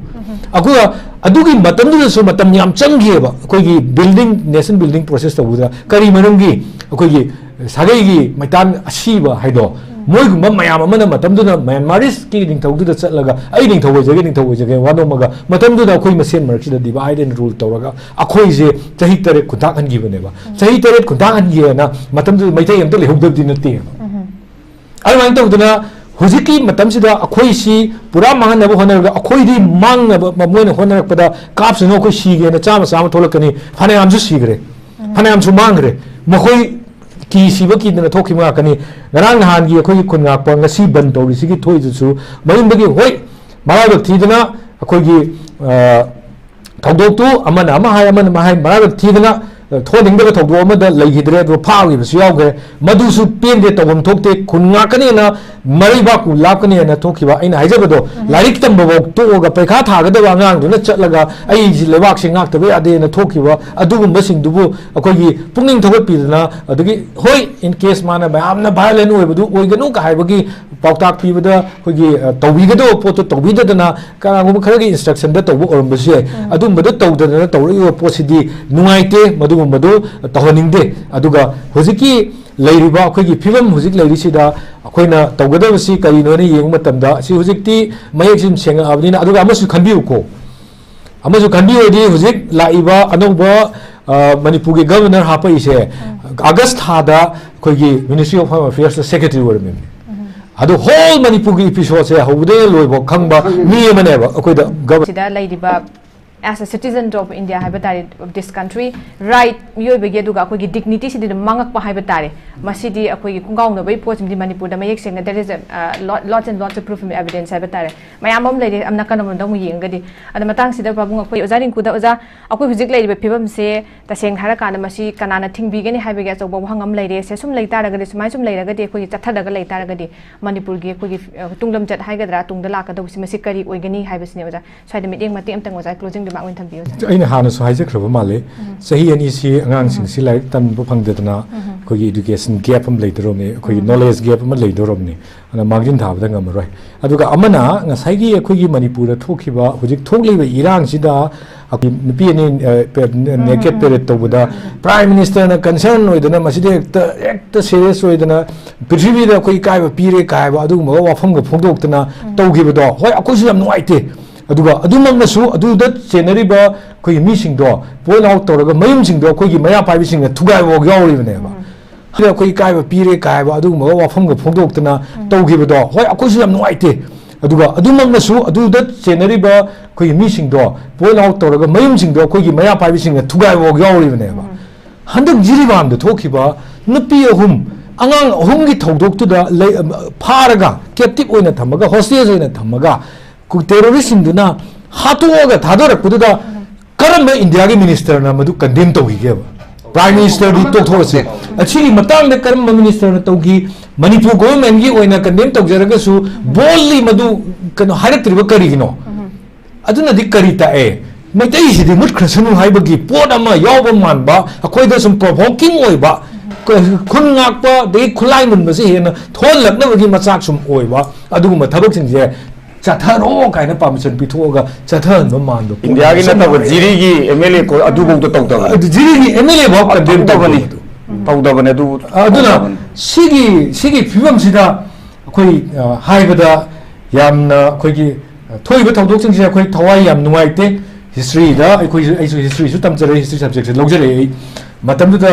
ꯑꯗꯨꯒ ꯑꯗꯨꯒꯤ ꯃꯇꯝꯗꯨꯗꯁꯨ ꯃꯇꯝ ꯌꯥꯝ ꯆꯪꯈꯤꯑꯕ ꯑꯩꯈꯣꯏꯒꯤ building, nation building process ꯇꯧꯕꯗ꯫ ꯀꯔꯤ ꯃꯔꯝꯒꯤ? ꯑꯩꯈꯣꯏꯒꯤ ꯁꯥꯒꯩꯒꯤ ꯃꯩꯇꯥꯟ ꯑꯁꯤꯕ ꯍꯥꯏꯗꯣ, ꯃꯣꯏꯒꯨꯝꯕ ꯃꯌꯥꯝ ꯑꯃꯅ ꯃꯇꯝꯗꯨꯗ ꯃ꯭ꯌꯥꯟꯃꯥꯔꯤꯁꯀꯤ ꯅꯤꯡꯊꯧꯗꯨꯗ ꯆꯠꯂꯒ, "ꯑꯩ ꯅꯤꯡꯊꯧ ꯑꯣꯏꯖꯒꯦ, ꯅꯤꯡꯊꯧ ꯑꯣꯏꯖꯒꯦ" ꯋꯥ ꯅꯣꯝꯃꯒ, ꯃꯇꯝꯗꯨꯗ ꯑꯩꯈꯣꯏ ꯃꯁꯦꯟ ꯃꯔꯛꯁꯤꯗ divide and rule ꯇꯧꯔꯒ ꯑꯩꯈꯣꯏꯁꯦ ꯆꯍꯤ ꯇꯔꯦꯠ ꯈꯨꯟꯇꯥꯛꯍꯟꯈꯤꯕꯅꯦꯕ꯫ ꯆꯍꯤ ꯇꯔꯦꯠ ꯈꯨꯟꯇꯥꯛꯍꯟꯒꯦꯅ ꯃꯇꯝꯗꯨꯗ ꯃꯩꯇꯩ ꯑꯝꯇ ꯂꯩꯍꯧꯗꯕꯗꯤ ꯅꯠꯇꯦꯕ꯫ ꯑꯗꯨꯃꯥꯏꯅ ꯇꯧꯗꯅ ꯍꯧꯖꯤꯛꯀꯤ ꯃꯇꯝꯁꯤꯗ ꯑꯩꯈꯣꯏꯁꯤ ꯄꯨꯔꯥ ꯃꯥꯡꯍꯟꯅꯕ ꯍꯣꯠꯅꯔꯒ, ꯑꯩꯈꯣꯏꯗꯤ ꯃꯥꯡꯅꯕ ꯃꯣꯏꯅ ꯍꯣꯠꯅꯔꯛꯄꯗ ꯀꯥꯞꯁꯅꯨ, ꯑꯩꯈꯣꯏ ꯁꯤꯒꯦꯅ ꯆꯥꯝꯃ ꯆꯥꯝꯃ ꯊꯣꯛꯂꯛꯀꯅꯤ, ꯐꯅꯌꯥꯝꯁꯨ ꯁꯤꯈ꯭ꯔꯦ, ꯐꯅꯌꯥꯝꯁꯨ ꯃꯥꯡꯈ꯭ꯔꯦ꯫ ꯃꯈꯣꯏ ꯀꯤ ꯁꯤꯕ ꯀꯤꯗꯅ ꯊꯣꯛꯈꯤꯕ ꯉꯥꯛꯇꯅꯤ꯫ ꯉꯔꯥꯡ ꯅꯍꯥꯟꯒꯤ ꯑꯩꯈꯣꯏꯒꯤ ꯈꯨꯟ ꯉꯥꯛꯄ, ꯉꯁꯤ ꯕꯟ ꯇꯧꯔꯤꯁꯤꯒꯤ ꯊꯣꯛꯏꯗꯨꯁꯨ ꯃꯌꯨꯝꯗꯒꯤ, ꯍꯣꯏ, ꯃꯔꯥꯏꯕꯛ ꯊꯤꯗꯅ ꯑꯩꯈꯣꯏꯒꯤ, ꯑ, ꯊꯧꯗꯣꯛꯇꯨ ꯑꯃꯅ ꯑꯃ ꯍꯥꯏ, ꯑꯃꯅ ꯑꯃ ꯍꯥꯏ, ꯃꯔꯥꯏꯕꯛ ꯊꯤꯗꯅ, ꯑ, ꯊꯣꯛꯍꯟꯅꯤꯡꯗꯕ ꯊꯧꯗꯣꯛ ꯑꯃꯗ ꯂꯩꯈꯤꯗ꯭ꯔꯦ, ꯑꯗꯨꯒ ꯐꯥꯈꯤꯕꯁꯨ ꯌꯥꯎꯈ꯭ꯔꯦ꯫ ꯃꯗꯨꯁꯨ ꯄꯦꯟꯗꯦ, ꯇꯧꯐꯝ ꯊꯣꯛꯇꯦ, ꯈꯨꯟ ꯉꯥꯛꯀꯅꯦꯅ, ꯃꯔꯩꯕꯥꯛꯄꯨ ꯂꯥꯞꯀꯅꯦꯅ ꯊꯣꯛꯈꯤꯕ꯫ ꯑꯩꯅ ꯍꯥꯏꯖꯕꯗꯣ, ꯎꯝ꯫ ꯂꯥꯏꯔꯤꯛ ꯇꯝꯕꯐꯥꯎ ꯇꯣꯛꯑꯒ ꯄꯩꯈꯥ ꯊꯥꯒꯗꯕ ꯑꯉꯥꯡꯗꯨꯅ ꯆꯠꯂꯒ ꯑꯩꯁꯤ ꯂꯩꯕꯥꯛꯁꯤ ꯉꯥꯛꯇꯕ ꯌꯥꯗꯦꯅ ꯊꯣꯛꯈꯤꯕ ꯑꯗꯨꯒꯨꯝꯕꯁꯤꯡꯗꯨꯕꯨ ꯑꯩꯈꯣꯏꯒꯤ ꯄꯨꯛꯅꯤꯡ ꯊꯧꯒꯠꯄꯤꯗꯅ, ꯑꯗꯒꯤ ꯍꯣꯏ, in case ꯃꯥꯅ ꯃꯌꯥꯝꯅ violent ꯑꯣꯏꯕꯗꯨ ꯑꯣꯏꯒꯅꯨ ꯀ ꯍꯥꯏꯕꯒꯤ ꯄꯥꯎꯇꯥꯛ ꯄꯤꯕꯗ ꯑꯩꯈꯣꯏꯒꯤ, ꯑ, ꯇꯧꯕꯤꯒꯗꯕ ꯄꯣꯠꯇꯣ ꯇꯧꯕꯤꯗꯗꯅ ꯀꯅꯥꯒꯨꯝꯕ ꯈꯔꯒꯤ instructionꯗ ꯇꯧꯕ ꯑꯣꯏꯔꯝꯕꯁꯨ ꯌꯥꯏ꯫ ꯎꯝ꯫ ꯑꯗꯨꯝꯕꯗꯣ ꯇꯧꯗꯗꯅ ꯇꯧꯔꯛꯏꯕ ꯄꯣꯠꯁꯤꯗꯤ ꯅꯨꯡꯉꯥꯏꯇꯦ, ꯃꯗꯨꯒꯨꯝꯕꯗꯨ ꯇꯧꯍꯟꯅꯤꯡꯗꯦ꯫ ꯑꯗꯨꯒ ꯍꯧꯖꯤꯛꯀꯤ ꯂꯩꯔꯤꯕ ꯑꯩꯈꯣꯏꯒꯤ ꯐꯤꯕꯝ ꯍꯧꯖꯤꯛ ꯂꯩꯔꯤꯁꯤꯗ ꯑꯩꯈꯣꯏꯅ ꯇꯧꯒꯗꯕꯁꯤ ꯀꯔꯤꯅꯣ ꯍꯥꯏꯅ ꯌꯦꯡꯕ ꯃꯇꯝꯗ, ꯑꯁꯤ ꯍꯧꯖꯤꯛꯇꯤ ꯃꯌꯦꯛꯁꯤ ꯁꯦꯡꯉꯛꯑꯕꯅꯤꯅ, ꯑꯗꯨꯒ ꯑꯃꯁꯨ ꯈꯟꯕꯤꯌꯨꯀꯣ, ꯑꯃꯁꯨ ꯈꯟꯕꯤꯌꯨꯗꯤ ꯍꯧꯖꯤꯛ ꯂꯥꯛꯏꯕ ꯑꯅꯧꯕ, ꯑ, ꯃꯅꯤꯄꯨꯔꯒꯤ governor ꯍꯥꯞꯄꯛꯏꯁꯦ, ꯎꯝ꯫ August ꯊꯥꯗ ꯑꯩꯈꯣꯏꯒꯤ Ministry of Home Affairsꯇ secretary ꯑꯣꯏꯔꯝꯃꯤꯕꯅꯤ꯫ ꯎꯝ꯫ ꯑꯗꯣ whole ꯃꯅꯤꯄꯨꯔꯒꯤ episodeꯁꯦ ꯍꯧꯕꯗꯒꯤ ꯂꯣꯏꯕ ꯈꯪꯕ ꯃꯤ ꯑꯃꯅꯦꯕ ꯑꯩꯈꯣꯏꯗ governor꯫ ꯁꯤꯗ ꯂꯩꯔꯤꯕ As a citizen of India ꯍꯥꯏꯕ ꯇꯥꯔꯦ, of this country, right, ꯃꯤꯑꯣꯏꯕꯒꯤ ꯑꯗꯨꯒ ꯑꯩꯈꯣꯏꯒꯤ dignity ꯁꯤꯗꯤ ꯑꯗꯨꯝ ꯃꯥꯡꯉꯛꯄ ꯍꯥꯏꯕ ꯇꯥꯔꯦ꯫ ꯃꯁꯤꯗꯤ ꯑꯩꯈꯣꯏꯒꯤ ꯈꯣꯡꯒꯥꯎꯅꯕꯒꯤ ꯄꯣꯠꯁꯤꯃꯗꯤ ꯃꯅꯤꯄꯨꯔꯗ ꯃꯌꯦꯛ ꯁꯦꯡꯅ there is a, uh, lot, lots and lots of proof and evidence ꯍꯥꯏꯕ ꯇꯥꯔꯦ꯫ ꯃꯌꯥꯝ ꯑꯃ ꯂꯩꯔꯦ, ꯑꯝ ꯅꯥꯀꯟ ꯑꯃꯔꯣꯝꯗ ꯑꯃꯨꯛ ꯌꯦꯡꯉꯒꯗꯤ꯫ ꯑꯗ ꯃꯇꯥꯡꯁꯤꯗ ꯄꯥꯕꯨꯡ, ꯑꯩꯈꯣꯏ ꯑꯣꯖꯥ ꯔꯤꯡꯀꯨꯗ, ꯑꯣꯖꯥ, ꯑꯩꯈꯣꯏ ꯍꯧꯖꯤꯛ ꯂꯩꯔꯤꯕ ꯐꯤꯕꯝꯁꯦ ꯇꯁꯦꯡꯅ ꯍꯥꯏꯔꯀꯥꯟꯗ ꯃꯁꯤ ꯀꯅꯥꯅ ꯊꯤꯡꯕꯤꯒꯅꯤ ꯍꯥꯏꯕꯒꯤ ꯑꯆꯧꯕ ꯋꯥꯍꯪ ꯑꯃ ꯂꯩꯔꯦ꯫ ꯁꯦ ꯁꯨꯝ ꯂꯩ ꯇꯥꯔꯒꯗꯤ, ꯁꯨꯃꯥꯏꯅ ꯁꯨꯝ ꯂꯩꯔꯒꯗꯤ, ꯑꯩꯈꯣꯏꯒꯤ ꯆꯠꯊꯗꯒ ꯂꯩ ꯇꯥꯔꯒꯗꯤ ꯃꯅꯤꯄꯨꯔꯒꯤ ꯑꯩꯈꯣꯏꯒꯤ, ꯑ, ꯇꯨꯡꯂꯝꯆꯠ ꯍꯥꯏꯒꯗ꯭ꯔꯥ, ꯇꯨꯡꯗ ꯂꯥꯛꯀꯗꯧꯕꯁꯤ ꯃꯁꯤ ꯀꯔꯤ ꯑꯣꯏꯒꯅꯤ ꯍꯥꯏꯕꯁꯤꯅꯦ ꯑꯣꯖꯥ꯫ ꯁ꯭ꯋꯥꯏꯗ ꯃꯤꯠꯌꯦꯡ ꯃꯇꯦꯛ ꯑꯃꯇꯪ ꯑꯣꯖꯥ closing remark ꯑꯣꯏꯅ ꯊꯝꯕꯤꯌꯨ ꯑꯣꯖꯥ꯫ ꯑꯩꯅ ꯍꯥꯟꯅꯁꯨ ꯍꯥꯏꯖꯈ꯭ꯔꯕ ꯃꯥꯜꯂꯦ, ꯆꯍꯤ ꯑꯅꯤꯁꯤ ꯑꯉꯥꯡꯁꯤꯡꯁꯤ ꯂꯥꯏꯔꯤꯛ ꯇꯝꯕ ꯐꯪꯗꯗꯅ ꯑꯩꯈꯣꯏꯒꯤ education gap ꯑꯃ ꯂꯩꯗꯧꯔꯕꯅꯤ, ꯑꯩꯈꯣꯏꯒꯤ knowledge gap ꯑꯃ ꯂꯩꯗꯧꯔꯕꯅꯤ꯫ ꯑꯗꯨꯅ ꯃꯥꯡꯖꯤꯟ ꯊꯥꯕꯗ ꯉꯝꯃꯔꯣꯏ꯫ ꯑꯗꯨꯒ ꯑꯃꯅ ꯉꯁꯥꯏꯒꯤ ꯑꯩꯈꯣꯏꯒꯤ ꯃꯅꯤꯄꯨꯔꯗ ꯊꯣꯛꯈꯤꯕ, ꯍꯧꯖꯤꯛ ꯊꯣꯛꯂꯤꯕ ꯏꯔꯥꯡꯁꯤꯗ ꯑꯩꯈꯣꯏ ꯅꯨꯄꯤ ꯑꯅꯤ, ꯑ, ꯄꯦ-, ꯅ-, naked parade ꯇꯧꯕꯗ Prime Minister ꯅ concern ꯑꯣꯏꯗꯅ ꯃꯁꯤꯗ ꯍꯦꯛꯇ, ꯍꯦꯛꯇ serious ꯑꯣꯏꯗꯅ ꯄ꯭ꯔꯤꯊꯤꯕꯤꯗ ꯑꯩꯈꯣꯏ ꯏꯀꯥꯏꯕ ꯄꯤꯔꯦ ꯀꯥꯏꯕ ꯑꯗꯨꯒꯨꯝꯕ ꯋꯥꯐꯝꯒ ꯐꯣꯡꯗꯣꯛꯇꯅ ꯇꯧꯈꯤꯕꯗꯣ, ꯍꯣꯏ, ꯑꯩꯈꯣꯏꯁꯨ ꯌꯥꯝ ꯅꯨꯡꯉꯥꯏꯇꯦ꯫ ꯑꯗꯨꯒ ꯑꯗꯨꯃꯛꯅꯁꯨ ꯑꯗꯨꯗ ꯆꯦꯟꯅꯔꯤꯕ ꯑꯩꯈꯣꯏꯒꯤ ꯃꯤꯁꯤꯡꯗꯣ point out ꯇꯧꯔꯒ ꯃꯌꯨꯝꯁꯤꯡꯗꯣ ꯑꯩꯈꯣꯏꯒꯤ ꯃꯩꯔꯥ ꯄꯥꯏꯕꯁꯤꯡꯅ ꯊꯨꯒꯥꯏꯕ ꯐꯥꯎ ꯌꯥꯎꯔꯤꯕꯅꯦꯕ꯫ ꯑꯗꯨꯗ ꯑꯩꯈꯣꯏ ꯏꯀꯥꯏꯕ ꯄꯤꯔꯦ ꯀꯥꯏꯕ ꯑꯗꯨꯒꯨꯝꯕ ꯋꯥꯐꯝꯒ ꯐꯣꯡꯗꯣꯛꯇꯅ ꯇꯧꯈꯤꯕꯗꯣ, ꯍꯣꯏ, ꯑꯩꯈꯣꯏꯁꯨ ꯌꯥꯝ ꯅꯨꯡꯉꯥꯏꯇꯦ꯫ ꯑꯗꯨꯒ ꯑꯗꯨꯃꯛꯅꯁꯨ ꯑꯗꯨꯗ ꯆꯦꯟꯅꯔꯤꯕ ꯑꯩꯈꯣꯏꯒꯤ ꯃꯤꯁꯤꯡꯗꯣ point out ꯇꯧꯔꯒ ꯃꯌꯨꯝꯁꯤꯡꯗꯣ ꯑꯩꯈꯣꯏꯒꯤ ꯃꯩꯔꯥ ꯄꯥꯏꯕꯁꯤꯡꯅ ꯊꯨꯒꯥꯏꯕ ꯐꯥꯎ ꯌꯥꯎꯔꯤꯕꯅꯦꯕ꯫ ꯍꯟꯗꯛ ꯖꯤꯔꯤꯕꯥꯝꯗ ꯊꯣꯛꯈꯤꯕ ꯅꯨꯄꯤ ꯑꯍꯨꯝ, ꯑꯉꯥꯡ ꯑꯍꯨꯝꯒꯤ ꯊꯧꯗꯣꯛꯇꯨꯗ ꯂꯩ-, ꯐꯥꯔꯒ captive ꯑꯣꯏꯅ ꯊꯝꯃꯒ, hostage ꯑꯣꯏꯅ ꯊꯝꯃꯒ, ꯀꯨ-, terrorist ꯁꯤꯡꯗꯨꯅ ꯍꯥꯠꯇꯣꯛꯑꯒ ꯊꯥꯗꯣꯔꯛꯄꯗꯨꯗ ꯀꯔꯝꯕ ꯏꯟꯗꯤꯌꯥꯒꯤ minister ꯅ ꯃꯗꯨ condemn ꯇꯧꯈꯤꯒꯦꯕ? Prime Minister ꯗꯤ ꯇꯣꯛꯊꯣꯛꯑꯁꯤ, ꯑꯁꯤꯒꯤ ꯃꯇꯥꯡꯗ ꯀꯔꯝꯕ minister ꯅ ꯇꯧꯈꯤ? ꯃꯅꯤꯄꯨꯔ government ꯀꯤ ꯑꯣꯏꯅ condemn ꯇꯧꯖꯔꯒꯁꯨ boldly ꯃꯗꯨ ꯀꯩꯅꯣ ꯍꯥꯏꯔꯛꯇ꯭ꯔꯤꯕ ꯀꯔꯤꯒꯤꯅꯣ? ꯑꯗꯨꯅꯗꯤ ꯀꯔꯤ ꯇꯥꯛꯑꯦ? ꯃꯩꯇꯩꯁꯤꯗꯤ ꯃꯨꯠꯈ꯭ꯔꯁꯅꯨ ꯍꯥꯏꯕꯒꯤ ꯄꯣꯠ ꯑꯃ ꯌꯥꯎꯕ ꯃꯥꯟꯕ, ꯑꯩꯈꯣꯏꯗ ꯁꯨꯝ provoking ꯑꯣꯏꯕ, ꯈꯨꯟ ꯉꯥꯛꯄ ꯑꯗꯒꯤ ꯈꯨꯠꯂꯥꯏ ꯃꯨꯟꯕꯁꯦ ꯍꯦꯟꯅ ꯊꯣꯛꯍꯜꯂꯛꯅꯕꯒꯤ ꯃꯆꯥꯛ ꯁꯨꯝ ꯑꯣꯏꯕ, ꯑꯗꯨꯒꯨꯝꯕ ꯊꯕꯛꯁꯤꯡꯁꯦ ꯆꯠꯊꯔꯣ ꯀꯥꯏꯅ permission ꯄꯤꯊꯣꯛꯑꯒ ꯆꯠꯊꯍꯟꯕ ꯃꯥꯟꯕ ꯄꯣꯠ ꯏꯟꯗꯤꯌꯥꯒꯤ ꯑꯃ ꯁꯨꯝ ꯅꯠꯇꯕ ꯂꯩꯔꯦ꯫ ꯖꯤꯔꯤꯒꯤ ꯑꯦꯝ ꯑꯦꯜ ꯑꯦ ꯀꯣ-, ꯑꯗꯨꯐꯥꯎꯗ ꯇꯧꯗꯕꯅꯤ꯫ ꯑꯗꯨ ꯖꯤꯔꯤꯒꯤ ꯑꯦꯝ ꯑꯦꯜ ꯑꯦ ꯐꯥꯎ condemn ꯇꯧꯗꯕꯅꯤ꯫ ꯇꯧꯗꯕꯅꯤ꯫ ꯇꯧꯗꯕꯅꯤ ꯑꯗꯨ ꯑꯗꯨꯅ ꯇꯧꯗꯕꯅꯤ꯫ ꯁꯤꯒꯤ, ꯁꯤꯒꯤ ꯐꯤꯕꯝꯁꯤꯗ ꯑꯩꯈꯣꯏ, ꯑ, ꯍꯥꯏꯕꯗ ꯌꯥꯝꯅ ꯑꯩꯈꯣꯏꯒꯤ, ꯑ, ꯊꯣꯛꯏꯕ ꯊꯧꯗꯣꯛꯁꯤꯡꯁꯦ ꯑꯩꯈꯣꯏ ꯊꯋꯥꯏ ꯌꯥꯝ ꯅꯨꯡꯉꯥꯏꯇꯦ꯫ History ꯗ ꯑꯩꯈꯣꯏꯁꯨ, ꯑꯩꯁꯨ history ꯁꯨ ꯇꯝꯖꯔꯛꯏ, history subject ꯁꯦ ꯂꯧꯖꯔꯛꯑꯦ ꯑꯩ꯫ ꯃꯇꯝꯗꯨꯗ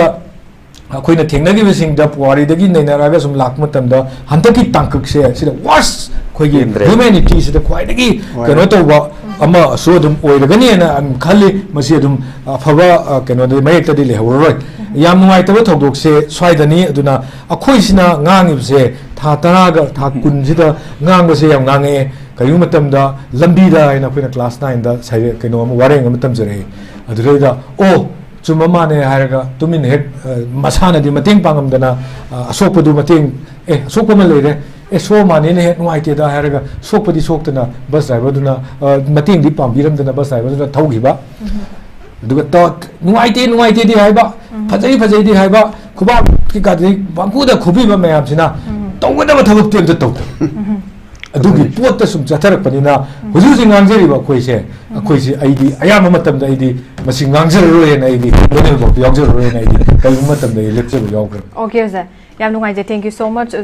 ꯑꯩꯈꯣꯏꯅ ꯊꯦꯡꯅꯈꯤꯕꯁꯤꯡꯗ ꯄꯨꯋꯥꯔꯤꯗꯒꯤ ꯅꯩꯅꯔꯛꯑꯒ ꯁꯨꯝ ꯂꯥꯛꯄ ꯃꯇꯝꯗ ꯍꯟꯗꯛꯀꯤ ꯇꯥꯡꯀꯛꯁꯦ ꯁꯤꯗ worst ꯑꯩꯈꯣꯏꯒꯤ ꯍꯦꯟꯗ꯭ꯔꯦ꯫ Humanity ꯁꯤꯗ ꯈ꯭ꯋꯥꯏꯗꯒꯤ ꯍꯣꯏ꯫ ꯀꯩꯅꯣ ꯇꯧꯕ, ꯑꯃꯁꯨ ꯑꯗꯨꯝ ꯑꯣꯏꯔꯒꯅꯤꯅ ꯑꯗꯨꯝ ꯈꯜꯂꯤ꯫ ꯃꯁꯤ ꯑꯗꯨꯝ ꯑꯐꯕ, ꯑ, ꯀꯩꯅꯣꯗꯤ, ꯃꯌꯦꯛꯇꯗꯤ ꯂꯩꯍꯧꯔꯔꯣꯏ꯫ ꯌꯥꯝ ꯅꯨꯡꯉꯥꯏꯇꯕ ꯊꯧꯗꯣꯛꯁꯦ ꯁ꯭ꯋꯥꯏꯗꯅꯤ꯫ ꯑꯗꯨꯅ ꯑꯩꯈꯣꯏꯁꯤꯅ ꯉꯥꯡꯉꯤꯕꯁꯦ ꯊꯥ ꯇꯔꯥꯒ ꯊꯥ ꯀꯨꯟꯁꯤꯗ ꯉꯥꯡꯕꯁꯦ ꯌꯥꯝ ꯉꯥꯡꯉꯛꯑꯦ꯫ ꯀꯔꯤꯒꯨꯝꯕ ꯃꯇꯝꯗ ꯂꯝꯕꯤꯗ ꯍꯥꯏꯅ ꯑꯩꯈꯣꯏꯅ class nineꯗ ꯁꯩꯔꯦꯡ, ꯀꯩꯅꯣ ꯑꯃ, ꯋꯥꯔꯦꯡ ꯑꯃ ꯇꯝꯖꯔꯛꯏ꯫ ꯑꯗꯨꯗꯩꯗ, "ꯑꯣ, ꯆꯨꯝꯕ ꯃꯥꯅꯦ" ꯍꯥꯏꯔꯒ ꯇꯨꯃꯤꯟꯅ ꯍꯦꯛ, ꯑ, ꯃꯁꯥꯅꯗꯤ ꯃꯇꯦꯡ ꯄꯥꯡꯉꯝꯗꯅ, ꯑ, ꯑꯁꯣꯛꯄꯗꯨ ꯃꯇꯦꯡ, "ꯑꯦ, ꯑꯁꯣꯛꯄ ꯑꯃ ꯂꯩꯔꯦ, ꯑꯦ, ꯁꯣꯛꯑ ꯃꯥꯅꯦꯅꯦ, ꯍꯦꯛ ꯅꯨꯡꯉꯥꯏꯇꯦꯗ" ꯍꯥꯏꯔꯒ ꯁꯣꯛꯄꯗꯤ ꯁꯣꯛꯇꯅ bus driverꯗꯨꯅ, ꯑ, ꯃꯇꯦꯡꯗꯤ ꯄꯥꯡꯕꯤꯔꯝꯗꯅ bus driverꯗꯨꯅ ꯊꯧꯈꯤꯕ꯫ ꯑꯗꯨꯒ ꯇ-, "ꯅꯨꯡꯉꯥꯏꯇꯦ, ꯅꯨꯡꯉꯥꯏꯇꯦꯗꯤ" ꯍꯥꯏꯕ, "ꯐꯖꯩ, ꯐꯖꯩꯗꯤ" ꯍꯥꯏꯕ, ꯈꯨꯕꯥꯛ ꯀꯩꯀꯥꯗꯤ ꯄꯪꯈꯨꯗ ꯈꯨꯕꯤꯕ ꯃꯌꯥꯝꯁꯤꯅ ꯇꯧꯒꯗꯕ ꯊꯕꯛꯇꯤ ꯑꯝꯇ ꯇꯧꯗꯕ꯫ ꯑꯗꯨꯒꯤ ꯄꯣꯠꯇ ꯁꯨꯝ ꯆꯠꯊꯔꯛꯄꯅꯤꯅ ꯍꯧꯖꯤꯛ ꯍꯧꯖꯤꯛ ꯉꯥꯡꯖꯔꯤꯕ ꯑꯩꯈꯣꯏꯁꯦ, ꯑꯩꯈꯣꯏꯁꯦ, ꯑꯩꯗꯤ ꯑꯌꯥꯝꯕ ꯃꯇꯝꯗ ꯑꯩꯗꯤ ꯃꯁꯤ ꯉꯥꯡꯖꯔꯔꯣꯏꯅ, ꯑꯩꯗꯤ ꯂꯣꯏꯅꯃꯛꯇ ꯌꯥꯎꯖꯔꯔꯣꯏꯅ ꯑꯩꯗꯤ ꯀꯔꯤꯒꯨꯝꯕ ꯃꯇꯝꯗ ꯑꯩ ꯂꯦꯞꯆꯕ ꯌꯥꯎꯈ꯭ꯔꯦ꯫ Okay, ꯑꯣꯖꯥ꯫ ꯌꯥꯝ ꯅꯨꯡꯉꯥꯏꯖꯩ꯫ Thank you so much,